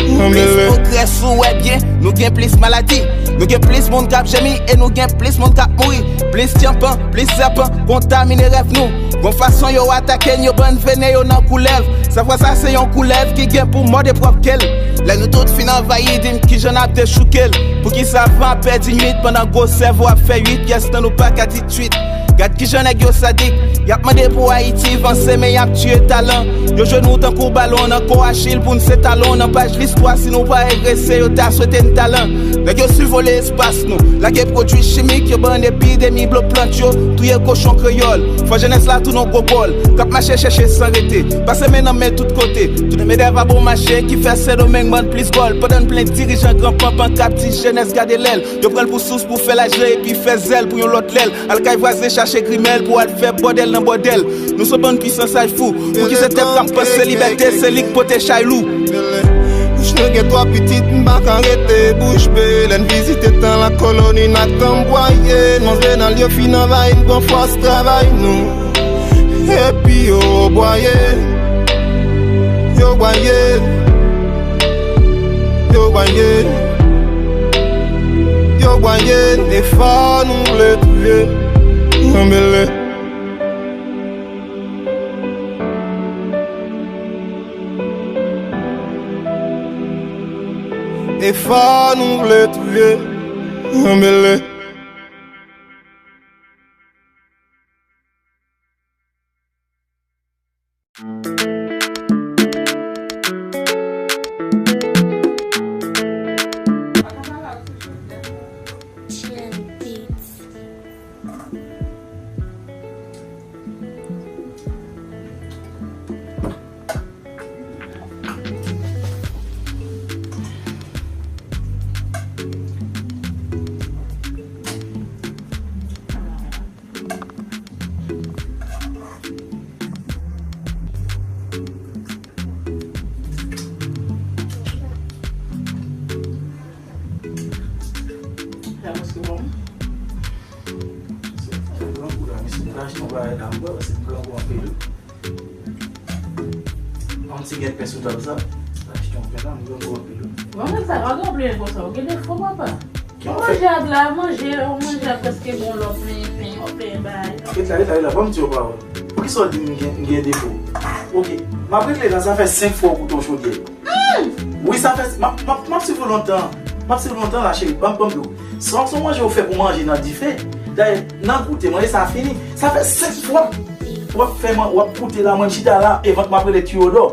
Plis pwogrè si w wè byen, nou gen plis maladi. Nou gen plis moun k ap jemi e nou gen plis moun k ap mouri. Plis tyanpan, plis sèpan kontamine rèv nou. Gon fason yo atake n, yo bann vene yo nan koulèv. Sa fwa sa se yon koulèv ki gen pou mòde pwòp ke l. Lè nou tout fin anvayi, di m kijan n ap dechouke l. Poukisa van ap pèdi nwit pandan gwo sèvo ap fè uit? Pyès nan nou pa ka di twit. Gad kijan nèg yo sadik. Y ap mande pou Ayiti vanse, men y ap tiye talan. Yo jwe nou tankou balon nan kò Achil pou n se talon nan paj listwa. Si nou pa regrese, yo ta swete n talan. Nèg yo sivole espas nou, lage pwodui chimik, yo ban n epidemi blo plant yo, touye kochon kreyòl. Fò jenès la tounen yon gwo gòl k ap mache chèche san rete. Pase men nan men tout kote. Tout medèv a bon mache ki fè Sendomeng ban n plis gòl. Pandan n plen dirijan gran panpan k ap di jenès gade lè l. Yo pran l pou sous pou fè lajan epi fè zèl pou yon lòt lè l. Al kay vwazen chache grimèl pou al fè bòdèl nan bòdèl. Nou se bann pwisans ay fou. Poukisa tèt k ap panse libète se li k pote chay lou? Bouch nou gen twa pitit, m pa ka rete bouch be. Lè n vizite tan lakoloni n ak tan bwaye. Manje n al yo fin anvayi n pran fòs travay nou. Epi yo bwaye. Yo bwaye. Yo bwaye. Yo bwaye n e fò nou vle touye. Anbele. E fò nou vle touye. Anbele. Ti gen pen sou tab sa. Achte yon pen la, m gen gwo anpil wi. Bon, men sa pa gen plen konsa, ou gen defo, papa. Ou manje a la, manje, ou manje a prèske bon, lè w plenyen pen, w plenyen bagay. Ret la, ret la, ret la, ban m di w pawòl. Poukisa w di m gen, m gen defo? Ok, m ap regle la, sa fè senk fwa w koute yon chodyè. Wi, sa fè, m ap, m ap, m ap swiv ou lontan. M ap swiv ou lontan la, cheri. Ban m, ban m di w. Sa se yon manje ou fè pou manje nan dife. Dayè, nan goute, manje sa fini. Sa fè senk fwa. W ap fè man, w ap goute la, mwen m chita la, e vant m ap rele Tiyodò.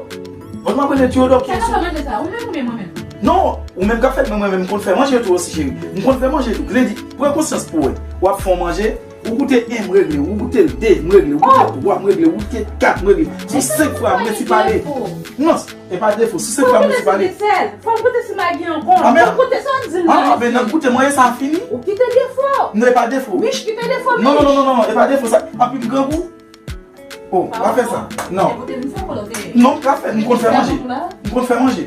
Vant m ap rele Tiyodò ki sou. Sa ka fè manje sa, ou menm oubyen mwen menm? Non, ou menm k ap fè l, men mwen menm m konn fè manje tou osi, cheri. M konn fè manje tou. Gledi, pran konsyans pou w wè. W ap fè yon manje, ou goute en, m regle, ou goute de, m regle, ou goute twa, m regle, ou goute kat, m regle. Sou senk fwa, m resi pale. Non, e pa defo, sou senk fwa, m resi pale. Fò m goute si Magi ankò. Fò m goute sa w di m nan. Ah, men nan goute mwen, e sa fini. Ou kite defo. Non, e pa defo. Mich kite defo, Mich. Non, non, non, non, non, e pa defo, sa. Anpi m grangou. Oh, pa fè sa. Non. Ekoute, m fè kòlòte. Non, m ka fè, m konn fè manje. M konn fè manje.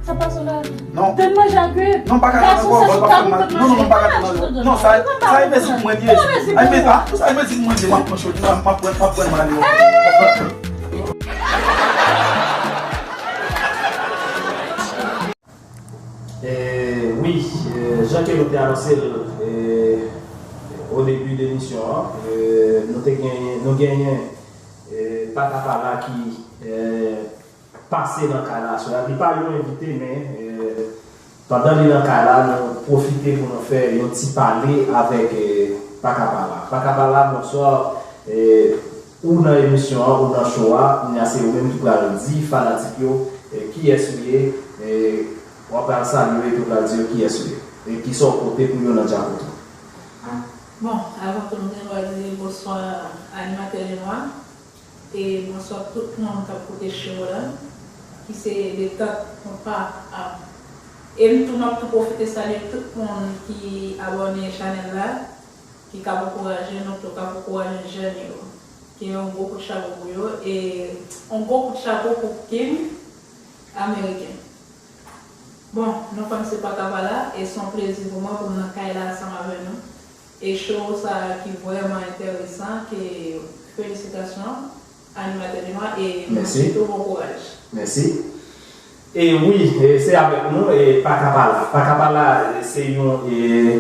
Sa pa sou la. Non. Tèt manje a kwit. Non, pa ka tann ankò, mwen pa fè mal. Non, non, non, pa ka tann ankò. Non, sa, sa e mezi mwen ye. Ay, mezi, ah, sa e mezi mwen ye, m ap pran chodi, m ap pran, m ap pran mal yo. Eh, wi, eh, jan ke nou te anonse l, eh, o debi de emisyon an, eh, nou te genyen, nou genyen, eh, Paka Pala ki, eh, pase nan kay la aswè a. Li pa yon envite, men, eh, pandan li nan kay la, nou pwofite pou nou fè yon ti pale avèk, eh, Paka Pala. Paka Pala, bonswa. Eh, ou nan emisyon an, ou nan show a, kounye a se ou menm ki pral di fanatik yo, eh, kiyès ou ye, eh, w ap pral salye yo epi w pral di yo kiyès ou ye, e kisa w pote pou yo nan Djakout ou. Bon, avan tou, m gen dwa di bonswa animatè Lenwa, e bonswa tout moun k ap koute show la, ki se detant konpa a. E m tou, m ap tou pwofite salye tout moun ki abòne chanèl la, ki k ap ankouraje nou, tou k ap ankouraje jèn yo. Ki yon gwo kout chapo pou yo, e yon gwo kout chapo pou Kim Ameriken. Bon, non pa m se Paka Pala, e se yon plezi pou mwen pou m nan kay la ansanm avè nou. E show sa a ki vrèman enteresan, ke felisitasyon, animatè Lenwa, e mwen swete'w bon kouraj. Mèsi. E wi, e se avèk nou, e Paka Pala. Paka Pala, e se yon, e,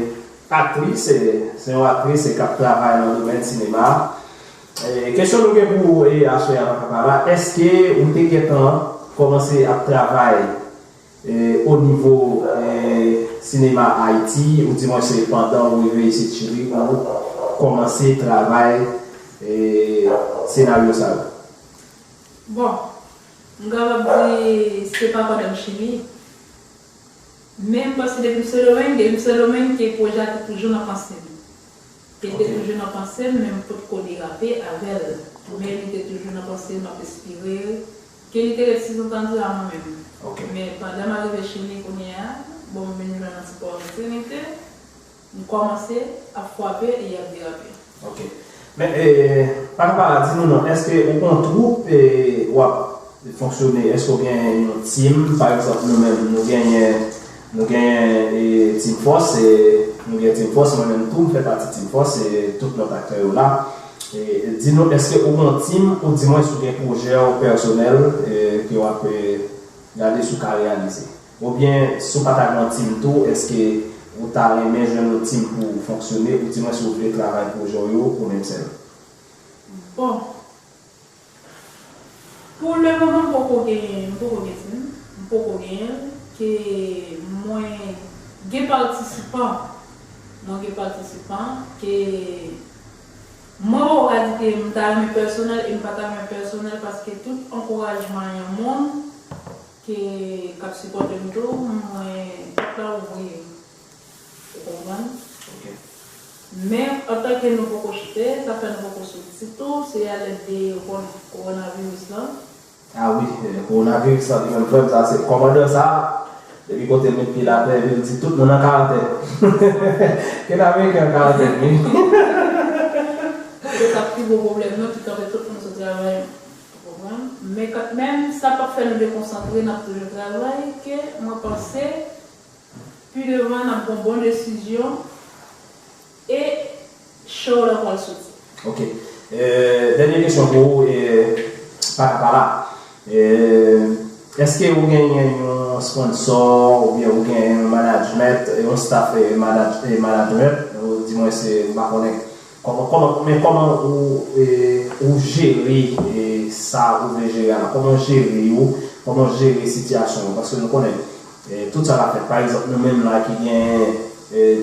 aktris, e se yon aktris, e k ap travay nan domèn sinema. E kesyon nou gen pou ou, e aswè a, Paka Pala, èske ou te gentan kòmanse ap travay, e, o nivo, e, sinema Ayiti, oudimwen se pandan ou rive isit Chili, ou kòmanse travay, e, senaryo sa yo? Bon, m kapab di se pa pandan m Chili. Men m panse depi m Sendomeng, depi m Sendomeng ke pwojè a te toujou nan panse m. Ke l te toujou nan panse m, men m potko derape avè l. Men li te toujou nan panse m, m ap espere ke li te ret sizantanzan a mwen menm. Men pandan m arive Chili kounye a, bon, m vin jwenn yon ti pòpòtinite. M kòmanse ap frape e y ap derape. Ok. Men, e, pa nou pale, di nou non, èske ou gon twoup, e, w ap fonksyone, èske ou gen yon team, pa egzanp, nou menm, nou genyen, nou genyen, e, Team Fòs, e, nou gen Team Fòs, mwen menm tou, m fè pati Team Fòs, e, tout lòt aktè yo la. E, di nou, èske ou gon team, oudimwen si w gen pwojè w pèsonèl, e, ke w ap, e, gade si w ka reyalize? Oubyen, si w pa ta gen yon team tou, èske ou ta renmen jwenn yon team pou fonksyone, oudimwen si w vle travay pwojè w yo ou menm sèl? Bon, pou le moman, m poko gen, m poko gen team, m poko genyen l, ke mwen gen patisipan, mwen gen patisipan, ke mwen poko ka di ke m ta renmen pèsonèl e m pa ta renmen pèsonèl, paske tout ankourajman yon moun, ke, k ap sipòte m tou, mwen, pòt la ouvri. Ou konprann? Ok. Men, antanke nou poko chite, sa fè nou poko soti tou, se alèd de kon-, kowonaviris lan. Ah wi, eh, kowonaviris lan, li menm frè m, sa se kòmandan sa, depi kote l met pye l atè, epi l di tout nou nan karantèn. Ken Ameriken an karantèn, wi. Se sa k pi gwo pwoblèm nou, ki kanpe tout moun sou travay. Ou konprann? Men kanmenm, sa p ap fè nou dekonsantre, n ap toujou travay, ke mwen panse, pi devan, n ap pran bon desizyon, e show la pral soti. Ok. Dènye kesyon pou ou, Pakapala. Èske ou genyen yon sponsò oubyen ou genyen yon management, yon staff management, ou di mwen se, m pa konnen kòman, kòman, men kòman ou, ou jere sa ou vle jere a la? Kòman w jere yo? Kòman w jere sitiyasyon yo? Paske nou konnen tout sa k ap fèt. Pa egzanp, nou menm la ki gen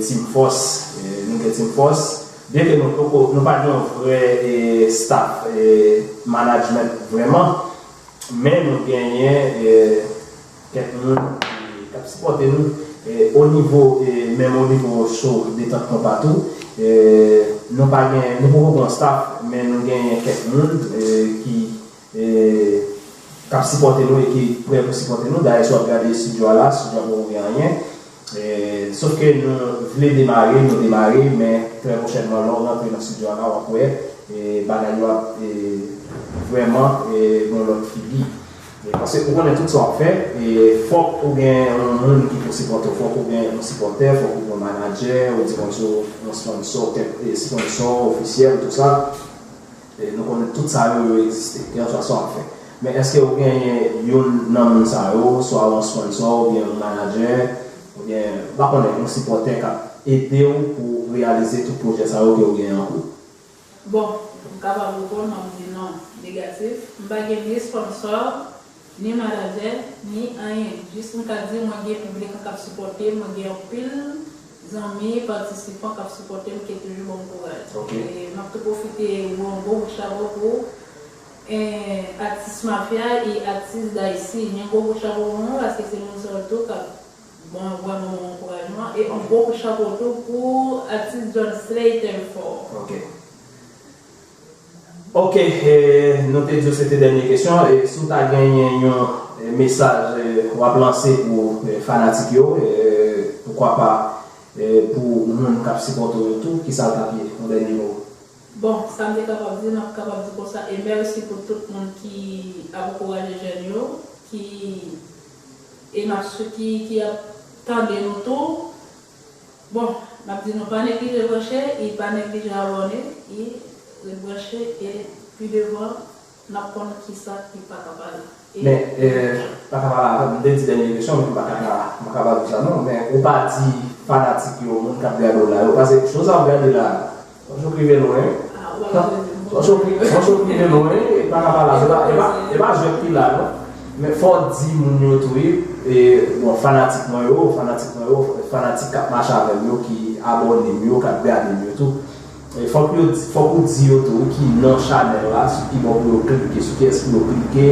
Team Force, nou gen Team Force, byen ke nou poko, nou pa gen yon vrè staff management vrèman, men nou genyen kèk moun ki, k ap sipòte nou o nivo, menm o nivo show detant konpa tou. Nou pa gen, nou poko gen yon staff, men nou genyen kèk moun ki k ap sipòte nou e ki prè pou sipòte nou. Dayè, si w ap gade estidyo a la, estidyo a poko gen anyen. Sòf ke nou vle demare, nou demare, men trè pwochènman, lè w rantre nan estidyo a la, w ap wè bagay yo ap vrèman gen yon lòt figi. Paske ou konnen tout sa w ap fè, fòk ou gen yon moun ki pou sipòte w, fòk ou gen yon sipòtè, fòk ou gen yon manadjè, ou di konsa, yon sponsò, kèk sponsò ofisyèl, tout sa. Nou konnen tout sa yo, yo egziste, kèlkanswa sa w ap fè. Men èske ou genyen youn nan moun sa yo, swa yon sponsò, oubyen yon manadjè, oubyen, m pa konnen, yon sipòtè k ap ede w pou w reyalize tout pwojè sa yo ke w genyen an kou? Bon, m kapab reponn, m ap di non, negatif. M pa gen ni sponsò, ni manadjè, ni anyen. Jis m ka di mwen gen piblik mwen k ap sipòte m, mwen gen anpil zanmi, patisipan k ap sipòte m, ki toujou ban m kouraj. E m ap tou pwofite voye yon gwo kout chapo pou atis Mafya e atis Dayiti. Yon gwo kout chapo pou nou, paske se moun sa yo tou k ap ban, vrèman ban m ankourajman. E yon gwo kout chapo tou pou atis John Slay Telfort. Ok, nou te di w se te dènye kesyon. Si w ta genyen yon mesaj w ap lanse pou fanatik yo, poukwa pa pou moun k ap sipòte w yo tou, kisa l t ap ye? Yon dènye mo. Bon, sa m te kapab di, m ap kapab di konsa, e mèsi pou tout moun ki ap ankouraje jèn yo, ki, e m ap sou ki, ki ap tande nou tou. Bon, m ap di nou pa neglije branche, e pa neglije abòne, e ret branche, e pi devan, n ap konn kisa ki Pakapala. Men, Pakapala, m te di dènye kesyon, men m pa ka, m pa ka pa di sa non, men ou pa di fanatik yo, moun k ap gade w la yo, paske cho sa w ap gade la, Fò cho k rive lwen. Fò cho k rive lwen, Pakapala, se pa, e pa, e pa jwèt ki la non. Men fò w di moun yo tou wi, bon, fanatik mwen yo, fanatik mwen yo, fanatik k ap mache avè m yo, ki abòne m yo, k ap gade m yo tou. Fòk yo, fòk ou di yo tou wi ki non chanèl la, sou ki bò pou yo klike, sou kiyès pou yo klike,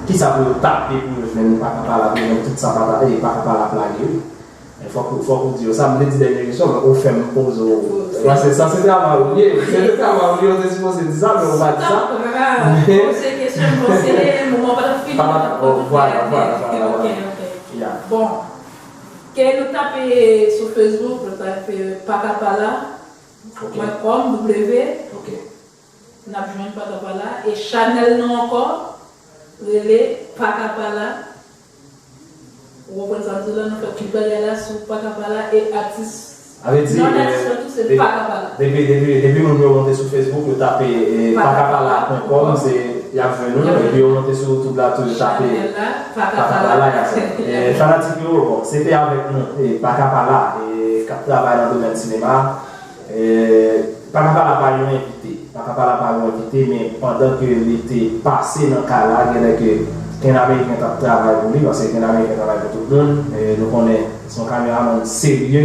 kisa pou yo tape pou yo jwenn Pakapala, pou yo jwenn tout sa Pakapala ap lage wi. Fòk ou, fòk ou di yo sa, m te di dènye kesyon, men ou fè m poze w. Paske sa se travay ou li ye, se te travay ou li ye, ou te sipoze di sa, men ou pa di sa. Poze kesyon, poze, moman pa t ap fini. Vwala, vwala, vwala. Bon, ke nou tape sou Facebook, nou tape Pakapala pwen kòm, W. N ap jwenn Pakapala. E chanèl nou ankò rele Pakapala. Ou konprann sa m di w la, nou fè tout bagay la sou Pakapala e atis. Avè di, non, atis la tou se Pakapala. Depi, depi, depi moun yo monte sou Facebook, yo tape Pakapala pwen kòm, se, y ap jwenn nou. Epi yo monte sou YouTube la tou, yo tape Pakapala, y ap jwenn. Fanatik yo, bon, se te avèk nou, Pakapala, k ap travay nan domèn sinema. Pakapala pa yon envite. Pakapala pa yon envite, men pandan ke li te pase nan kay la, genlè ke Ken Ameriken t ap travay pou li, paske Ken Ameriken travay pou tout moun. Nou konnen se yon kameramann serye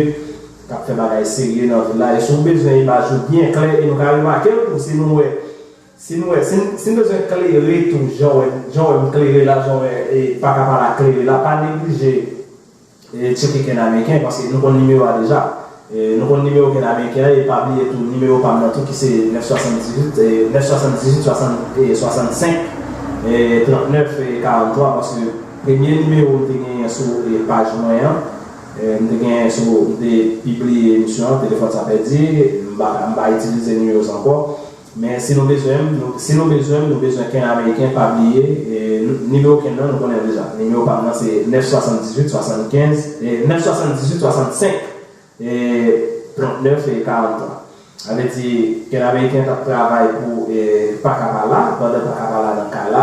k ap fè bagay serye nan vil la. E si w bezwen imaj yo byen klè, e nou ka remake l tou, si nou wè, si nou wè, si n, si n bezwen klere tou, jan w wè, jan w wè m klere la, jan w wè Pakapala klere la, pa neglije tcheke Ken Ameriken, paske nou konn nimewo a deja. Nou konn nimewo Ken Ameriken an, e pa bliye tou nimewo pa m nan tou ki se nèf swasanndizuit, nèf swasanndizuit, swasannsenk, trannèf, karanntwa, paske premye nimewo m te genyen sou paj mwen an, m te genyen sou, m te pibliye emisyon an, telefòn sa pèdi, m pa, m pa itilize nimewo sa ankò. Men si nou bezwen m, nou, si nou bezwen m, nou bezwen Ken Ameriken, pa bliye, nimewo Ken nan, nou konnen l deja. Nimewo pa m nan se nèf swasanndizuit swasannkenz, nèf swasanndizuit swasannsenk, trannèf e karanntwa. Sa vle di, Ken Ameriken t ap travay pou, eh, Pakapala, pandan Pakapala nan kay la,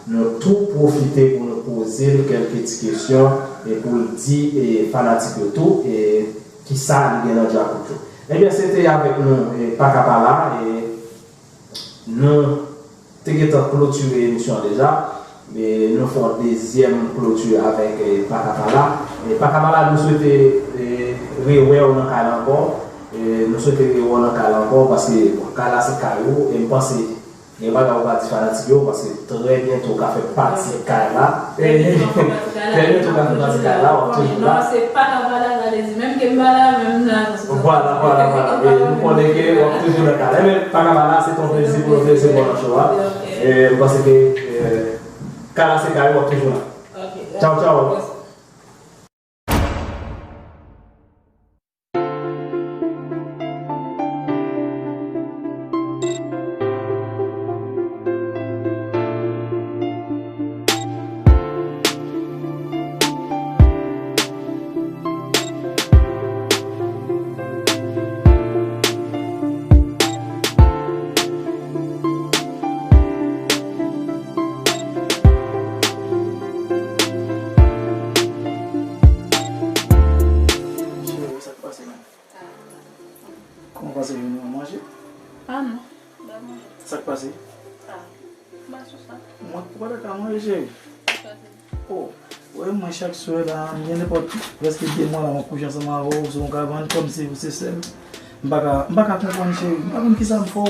nou tou pwofite pou nou poze l kèlke ti kesyon, e pou l di, eh, fanatik yo tou, eh, kisa li gen nan djakout yo. Ebyen, se te avèk nou, eh, Pakapala, e nou te gentan klotire emisyon an deja, e nou fè yon dezyèm kloti avèk, eh, Pakapala. E Pakapala, nou swete, eh, rewè w nan kay la ankò. E nou swete rewè w nan kay la ankò, paske, bon, kay la se kay ou, e m panse gen bagay ou ka di fanatik yo, paske trè byento w ka fè pati kay la. Trè byento w ka fè pati kay la, w ap toujou la. Non, se Pakapala, sa vle di, menm ke m pa la, menm nan. Vwala, vwala, vwala. E nou konnen ke w ap toujou nan kay la. Men Pakapala, se te yon plezi pou nou te resevwa w nan show a. E m panse ke, eh, kay la se kay ou, w ap toujou la. Tchaw, tchaw. Cheri, sa k pase menm? Kòman w pase jounen an, manje? Ah non, m pa manje. Sa k pase? Ah, m pa sou sa. Mwen, ou pa ta ka manje, cheri? Sa k pase? Oh, ou wè mwen chak swè la, m gen nenpòt prèske de mwa la, mwen kouche ansanm avè w sou yon kabann, kòmsi ou se sè m. M pa ka, m pa ka konprann, cheri. M pa konn kisa m fè w.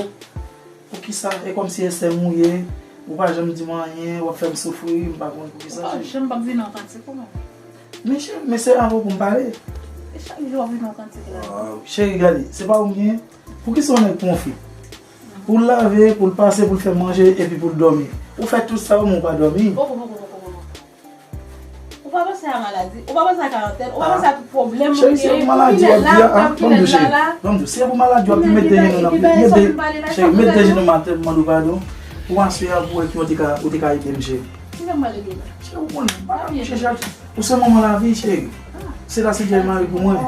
Poukisa? E kòmsi e sè m ou ye, ou pa janm di m anyen, w ap fè m soufri, m pa konn poukisa, cheri. Ou pa janm p ap vin nan kantik ou menm. Men cheri, men se avè w pou m pale. E chak jou w ap vin nan kantik la. Waw, cheri, gade, se pa ou m gen. Poukisa yon nèg pran yon fi? Pou l lave, pou l pase, pou l fè manje, epi pou l dòmi. Ou fè tout sa yo, men ou pa dòmi. Poko, poko, poko, poko. Ou pa panse a maladi? Ou pa panse a karantèn? Ou pa panse a tout pwoblèm ou genyen? Cheri, se pou maladi w ap di a, a, ban m di w, cheri. Ban m di w, se pou maladi w ap di, mete jenou nan, mete, cheri, mete jenou nan atè, m mande w padon. Pou aswè a, pou wè ki ou te ka, ou te ka ede m, cheri. Ki sa m pral ede w la? Cheri, ou konnen, m pa ka kouche chak. Ou se manman lavi, cheri. Se la Seyè mari pou mwen.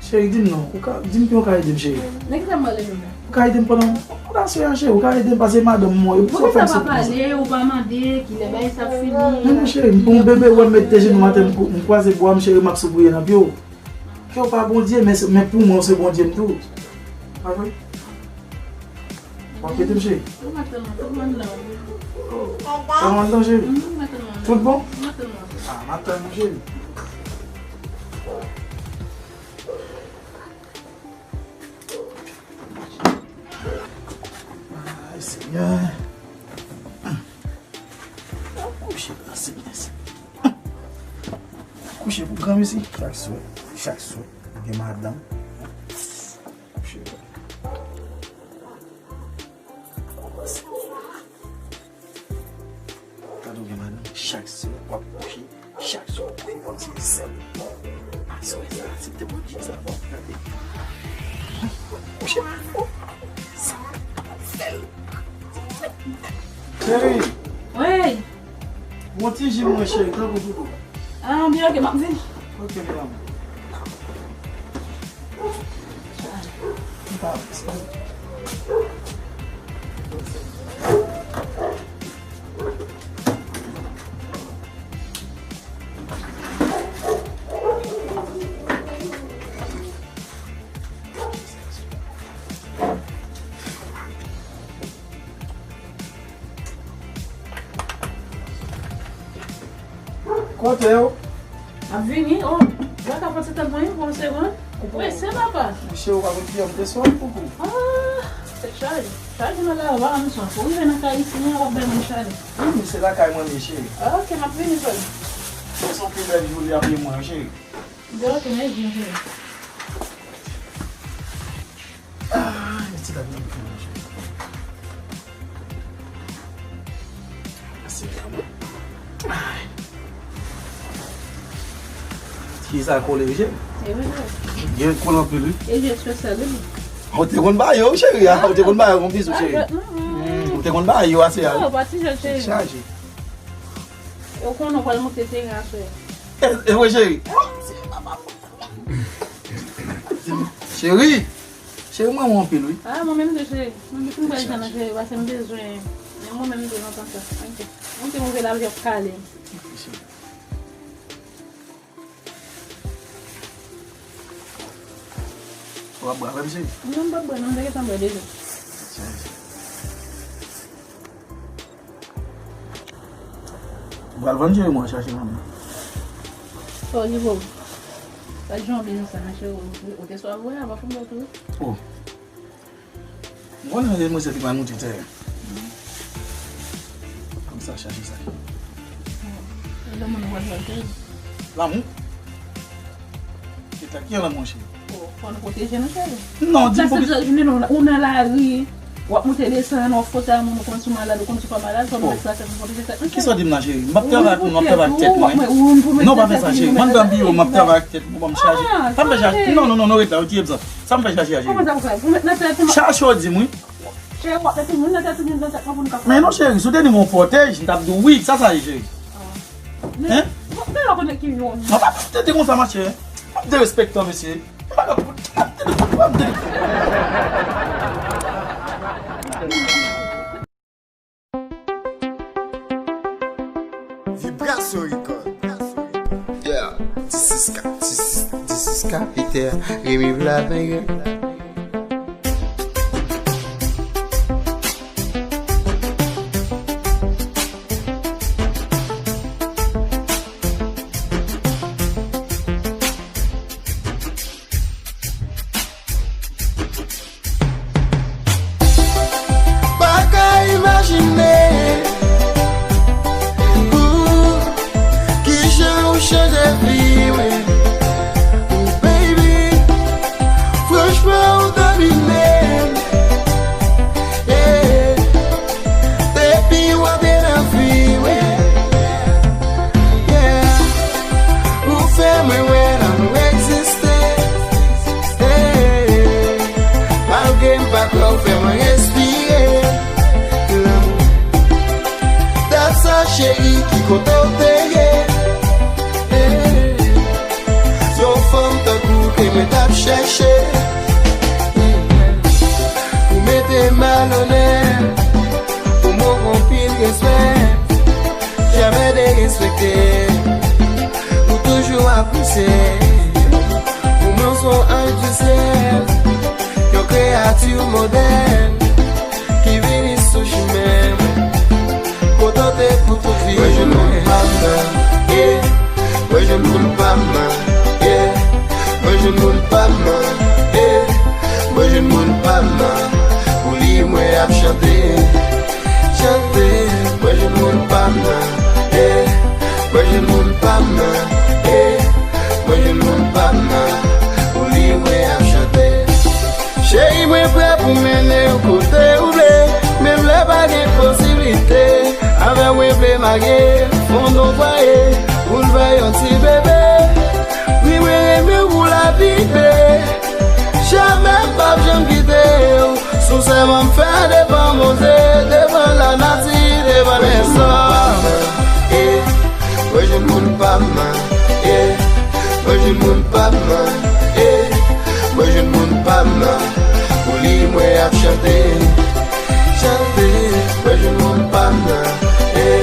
Cheri, di m non. Ou ka, di m ki ou ka ede m, cheri. Nan ki sa m pral ede w la? Ou ka ede m pandan, pandan sou a, cheri. Ou ka ede m pase madanm mwen. Poukisa w pa pale, ou pa mande, kilè bagay sa ap fini? Men non, cheri, m pran yon bebe, wè m met de jenou atè, m, m kwaze bwa m, cheri, m ap sipriye nan pye w. Ke w pa Bondye, men, men pou mwen, ou se Bondye m tou. Pa vre? W ap kite m, cheri? Ou pa tèlman, tout moun la, wi. Tèlman dan, cheri? Mhm, m pa tèlman. Tout bon? M pa tèlman. Ah, m ap tann ou, cheri. Ay, Senyè. Kouche la, Senyè, Senyè. Kouche pou granmesi. Chak swè, chak swè, gen madanm. Kouche. Gade w gen madanm, chak swè w ap kouche, chak swè w ap kouche kòmsi se sèl. Aswè sa, se te Bondye sa, w ap gade. W ap kouche, oh, sa, w ap fè l. Cheri! Wi! Bon ti ji mwen, cheri, tankou doudou. Ah, byen, ok, m ap vini. Ok, medam. Kote w? M ap vini. Oh, w ka pran ti tan pou mwen, pou yon segonn. Ou prese, papa. Mesye, ou pa konn kijan m te swa, koukou. Ah, tèt chaje. Chaje nan la, w pa konn misyon. Ou rive nan kay isi, w ap bay mwen chale. Wi, men se lakay mwen, mesye. Ah, ok, m ap vini, frè m. Se yon pi bèl jou li ap ye mwen, cheri. Dòmi, mèsi, cheri. Ah, mèsi la, mèsi, cheri. Mèsi, mèsi. Ay. Ti sa kole, wi, cheri. E wi, cheri. Gen kole anpil, wi. E je espesyal, wi. Ou te konn ba yo, cheri, a? Ou te konn ba yo, yon bizou, cheri. Ah, non. Hmm, ou te konn ba yo, ase a, wi. Non, pa ti jèn, cheri. Chaje. E ou konnen w pral monte teren aswè. E, e vre, cheri. Cheri. Cheri, m renmen w anpil, wi. Ah, mwen menm tou, cheri. Mwen menm tou, m pral jan nan cheri, paske m bezwen. Men mwen menm tou, nan tan sa. Ok. Yon ti move la, ap kale m. Ou ap bwè avè m, cheri? Non, m p ap bwè, non, m te gentan bwè deja. Ou pral vann, cheri, mwen chache manman. Oh, li bon. Pa t janbe sa, non, cheri. Ou te swa vre, avan fè m lòt, wi. Oh. Mwen konnen demwazèl ki pral moute tè. Kòm sa, chache sa. Lanmou nou pral fè. Lanmou? Se ta ki an lanmou, cheri? Oh, fò nou pwoteje nou, cheri. Non, di m pou ki... Ou nan lari, w ap moute desann, w ap fwote a moun, ou konn si w malad, ou konn si w pa malad, fò nou fè sa, fè nou pwoteje tèt nou, cheri. Kisa w di m la, cheri? M ap travay ak moun, m ap travay ak tèt mwen. Non, pa fè sa, cheri. M ann nan biwo, m ap travay ak tèt mwen, ban m chaje. Sa m fè chaje. Non, non, non, non, rete la, ou tiye m sa. Sa m fè chaje a, cheri? Kòman sa pou fè? Pou met nan tèt ou? Chache w di m, wi. Cheri, w ap met moun nan tèt ou, nan tèt mwen pou nou ka... Men non, cheri, si w te di m yon pwotèj, m t ap di w wi, sa sa ye, cheri? Hein? Bon, men w konnen ki yon. Non, pa tete konsa, ma chère. Pa derespektan, mesye. Pa, pa, pa tete, pa tete. Vibration Record. Yeah, this is Ka-, this is, this is Kapitè, Remy Vladimir. Pa ka imajine ou kijan ou chanje vi mwen. Ou baby, franchman ou domine m. Yeah. Depi w antre nan vi mwen, yeah, ou fè mwen wè lanmou egziste. Hey, malgre m pa kwè, ou fè mwen respire lanmou. Dat sa, cheri, ki kote w te ye? Hey, se yon fanm tankou ke mwen t ap chèche. Ou mete m alonè, ou montre anpil respè. Jamè derespekte, ou toujou apresye. Ou menm se yon anj di syèl, yon kreyati modèl ki vini sou chimen mwen. Kote w te pou tout vi mwen? Mwen jwenn moun pa m nan, yeah. Mwen jwenn moun pa m nan, yeah. Mwen jwenn moun pa m nan, yeah. Mwen jwenn moun pa m nan, pou li mwen ap chante. Chante, mwen jwenn moun pa m nan, eh. Mwen jwenn moun pa m nan, eh. Mwen jwenn moun pa m nan, pou li mwen ap chante. Cheri, mwen prè pou mennen w kote ou vle, menm lè pa gen posiblite. Avè w mwen vle marye, fonde yon fwaye, pou n fè yon ti bebe. Wi, mwen renmen w pou lavi, baby. Jamè m p ap janm kite w. Sou sèman m fè devan Bondye, devan lanati, devan lèzòm. Eh, mwen jwenn moun pa m nan, eh. Mwen jwenn moun pa m nan, eh. Mwen jwenn moun pa m nan, pou li mwen ap chante. Chante, mwen jwenn moun pa m nan, eh.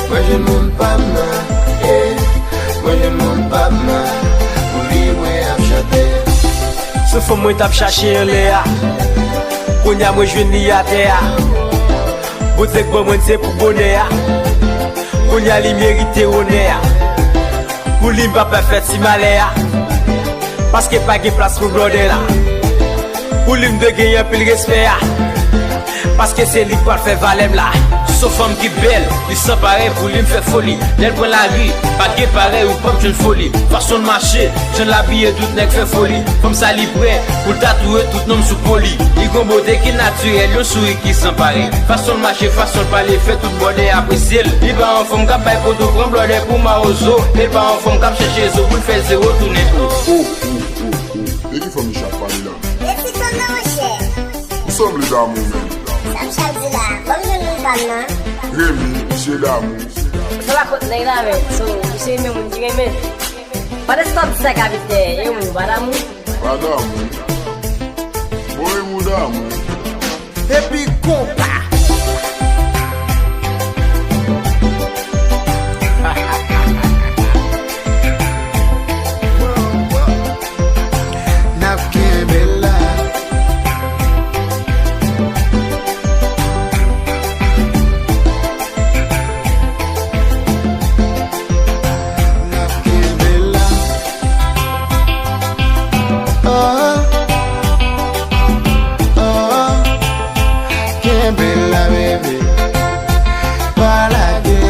Mwen jwenn moun pa m nan, eh. Mwen jwenn moun pa m nan, pou li mwen ap chante. Se fanm mwen t ap chache anlè a. Kounye a mwen jwenn li atè a. Bondye k ban mwen se pou bonè a. Kounye a li merite onè a. Pou li m p ap pè fè ti malè a. Paske pa gen plas pou blòdè la. Pou li m dwe gen anpil respè a. Paske se li k pral fè valè m la. Se yon fanm ki bèl, li san parèy, pou li m fè foli. Lè l pran lari, pa t gen parèy, ou p ap jwenn foli. Fason l mache, jan l abiye, tout nèg fè foli. Fanm sa li prè pou l tatouwe tout non m sou po li. Li gon bote ki natirèl, yon souri ki san parèy. Fason l mache, fason l pale, fè tout blòdè apresye l. Li pa yon fanm k ap bay poto, pran blòdè pou mawozo. Li pa yon fanm k ap chèche zo pou l fè zewo tounen o. Oh, oh, oh, oh. De ki fanm li ap pale la? De ti fanm nan, monchè. Ou sanble damou menm. Sa m chal di la, ban m jwenn moun pa m nan. Remy, misye damou. Sa pa kont nèg la, men. So, misye renmen moun ki renmen. Pa de stòp sa, kapitè. E ou, pa damou? Pa damou. Voye mouda mwen. Epi konpa. N ap kenbe la. N ap kenbe la. Oh, oh, kenbe la, bebe. Pa lage.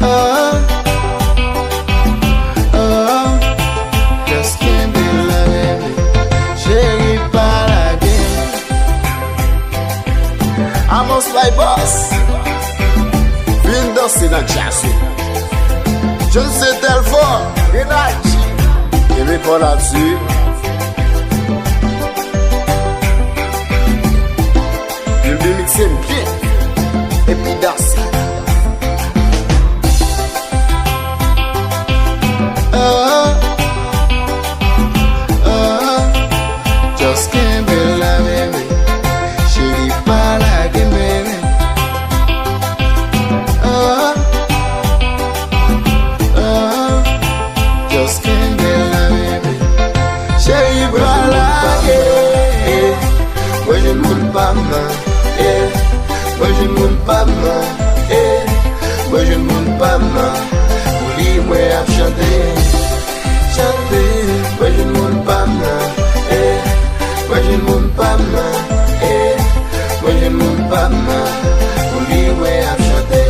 Oh, oh, just kenbe la, bebe. Cheri, pa lage. Amos my boss. Vin danse nan djaz yo. Jose Delfort, Energy. Kenbe fò la di. Vin remikse m byen. Epi danse. Oh, oh, just kenbe la, bebe. Cheri, pa lage, bebe. Oh, oh, just kenbe la, bebe. Cheri, pa lage. Mwen jwenn moun pa m nan, eh. Mwen jwenn moun pa m nan, eh. Mwen jwenn moun pa m nan. Pou li mwen ap chante, chante. Mwen jwenn moun pa m nan, eh. Mwen jwenn moun pa m nan, eh. Mwen jwenn moun pa m nan. Pou li mwen ap chante.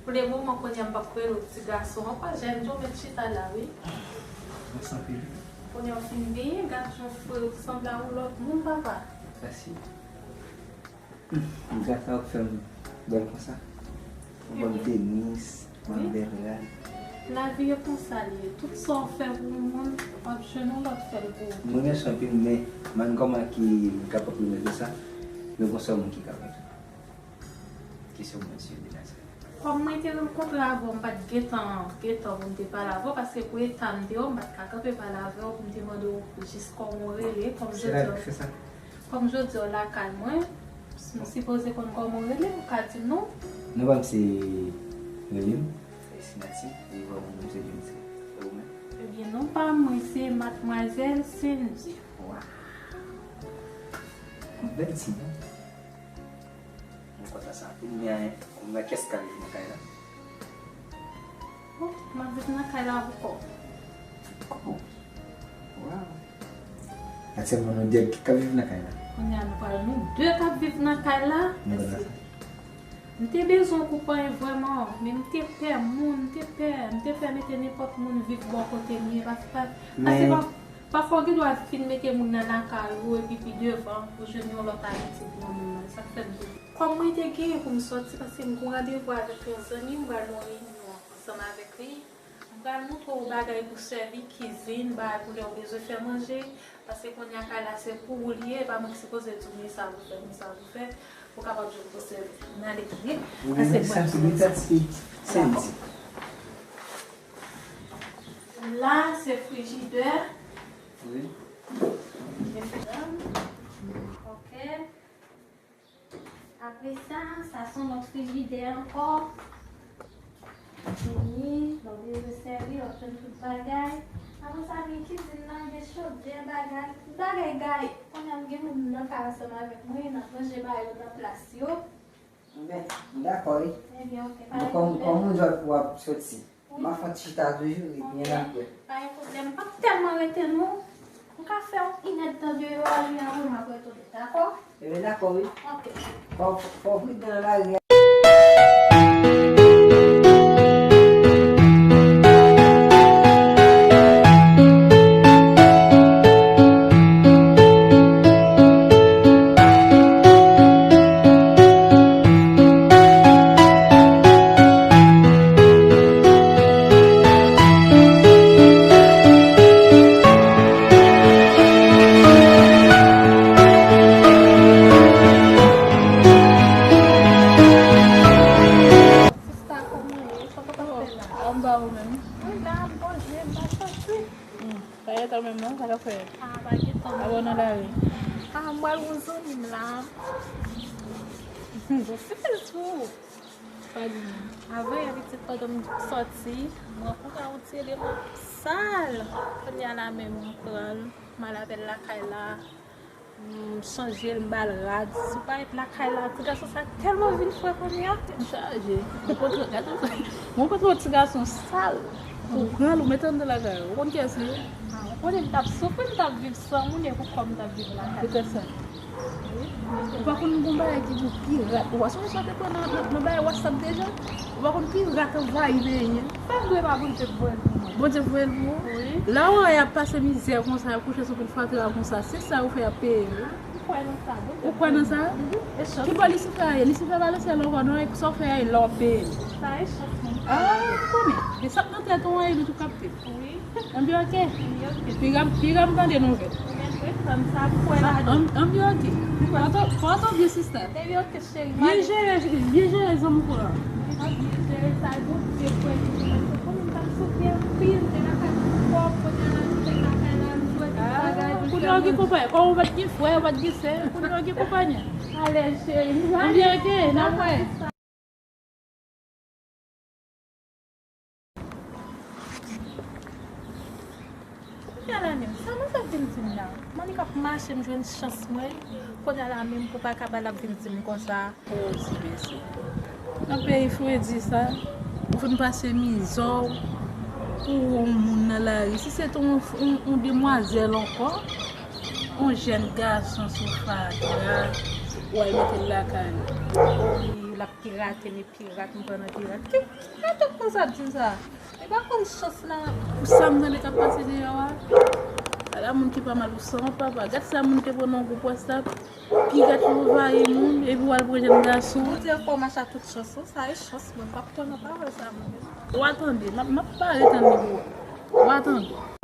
Pou le moman, kounye a m p ap kwè lòt ti gason an, pa jèn, yo met chita la, wi. Mèsi anpil. Kounye a w fin benyen, gad jan w fre, w sanble a yon lòt moun, papa. Mèsi. Hum, gasa w fè m bèl konsa. Ou ban m tenis, ban m bèl rad. Lavi e konsa l ye. Tout sa w fè pou yon moun, w ap jwenn yon lòt fè l pou ou. Mwen renmen anpil, men m pa konn kòman ki m kapab remèt ou sa. Men gon sèl moun ki ka remèt ou. Ki se Bondye de Nazarèt. Kòm mwen te rankontre avè w, m pa t gentan, gentan pou m te pale avè w, paske pou eta m te ye, m pa t ka kanpe pale avè w pou m te mande w jis kòman w rele, kòm jodi a. Se la ki fè sa. Kòm jodi a w lakay mwen, m sipoze konn kòman w rele, ou ka di m non? Non pa m se William. Sinati, e vre moun se Jennifer. E ou menm? Ebyen, non pa mwen se Madmwazèl Cindy. Waw! Bèl ti non. Mwen kontan sa. Ou gen, ou gen kiyès k ap viv nan kay la? Oh, m ap viv nan kay la ankò. Ankò? Waw. Aktyèlman, nou de k ap viv nan kay la. Kounye a, nou pral nou de k ap viv nan kay la. Mwen kontan sa. M te bezwen w pou anyen vrèman, men m te pè moun, m te pè, m te pè mete nenpòt moun viv bò kote m ye, paske, paske pa, pafwa w gen dwa fin mete moun nan lakay ou, epi pi devan, ou jwenn yon lòt abitid nan moun nan. Sa k fè m te, kòm mwen te genyen pou m sòti, paske m gen yon randevou avèk yon zanmi m, m pral nan yon reyinyon ansanm avèk li. M Pral montre w bagay pou sèvi, kizin, bagay pou lè w bezwen fè manje, paske kounye a kay la se pou ou li ye, e pa mwen ki sipoze di w men sa pou fè, men sa pou fè, pou w kapab jwenn pou sèvi. N ale, wi. Ou gen sa sou li, sa ti Sandy. La, se frijidè. Wi. Ok. Apre sa, sa se yon lòt frijidè ankò. Vini, lè w bezwen sèvi, w ap jwenn tout bagay. Apre sa, gen kizin nan, gen chodyè, bagay, tout bagay gaye. Kounye a, m gen moun nan kay ansanm avèk mwen, n ap ranje bagay yo nan plas yo. Ben, m dakò, wi. Ebyen, ok, pa gen pwoblèm. Bon, kòm, kòm w ap soti? M ap fè ti chita toujou, epi n ap wè. Pa gen pwoblèm. M p ap tèlman rete, non. M ka fè yon inèdtan deyò a, wi, apre m ap retounen, dakò? Ebyen, dakò, wi. Ok. Fò, fò w pridan nan lari a. Sista, kòman w ye? Sa w t ap fè la? Anba ou menm? Mwen la, m poze, m pa soti. Hmm. Pa gen tan menm non, sa k ap fèt? Ah, pa gen tan. Apa w nan lari? Ah, m pral wè yon zanmi m la. Bon, sipriz pou ou. Pa di non. Avan yè pitit, pandan m sòti, m rankontre yon ti eleman sal. Kounye a la menm, m pran l, m al avè l lakay la. M chanje l, m ba l rad. Si w pa ret lakay la, ti gason sa tèlman vin fre kounye a. M chaje. M kontre, gade sa. M kontre yon ti gason sal. Ou pran l, ou mete anndan lakay ou. Ou konn kiyès li ye? Ah, ou konnen m t ap soufri, m t ap viv san moun, e pou kò m t ap viv lakay. Poutèt sa. Ou pa konn gon bagay ki pou pi rat. Ou pa sonje sa te pran nan, nan, nan bagay WhatsApp deja? Ou pa konn pi rat anvayi peyi a? Sa m dwe pa Bondye k voye l pou mwen. Bondye voye l pou ou? Wi. La w wè y ap pase mizè konsa, y ap kouche sou pil fatra konsa, se sa yo fè y ap peye yo. Ou kwè nan sa, Bondye. Ou kwè nan sa? Mhm. E chans. Ki bò Lisifè a ye? Lisifè pa nan syèl ankò non, e sa w fè a, e la w ap peye. Sa e chans mwen. Ah, m konnen. E sa k nan tèt ou an, e li tou k ap peye. Wi. Ann byen oke? Wi, oke. Piga m, piga m tande nouvèl. Ou gen dwe tann sa pou wè ladan. Ann, ann byen oke. Pòte w, pòte w byen sista. Epi oke cheri, m ale. Byen jere, byen jere zanmi w an. M ap byen jere sa, Bondye kwè li, paske konnen m t ap soufri anpil, m te lakay pou kò m, kounye a l al fè lakay la, m jwe tout bagay pou l fè manje. Ah, kounye a w gen konpayi, kòm ou pa t gen frè, ou pa t gen sè, kounye a w gen konpayi. Alèz cheri, m ale. Ann byen oke, n ap wè. Kounye a la menm, sa Monica ap vin di m la? Monica ap mache, m jwenn chans mwen. Kounye a la menm, pou pa kaba l ap vin di m konsa. O ti mesye. Nan peyi fredi sa, ou fin pase mizè w pou w wè yon moun nan lari. Si se te yon, yon, yon demwazèl ankò, yon jèn gason sou fatra, w al mete l lakay ou. Wi, l ap pirate, men pirat, m pran nan pirat. Ki, ki tèt konsa ap di m sa? E pa konn chans la. Pou sa m tande k ap pase deyò a. Ala moun ki pa mal pou san papa. Gad sa moun te pran nan gwoup WhatsApp. Pirat yo anvayi moun, epi w al pran jèn gason. Bondye fè w mache a tout chans, wi. Sa e chans, mwen. M p ap kwè nan pawòl sa, mwen. W a tande, m ap, m ap pare tann li pou ou. W a tande.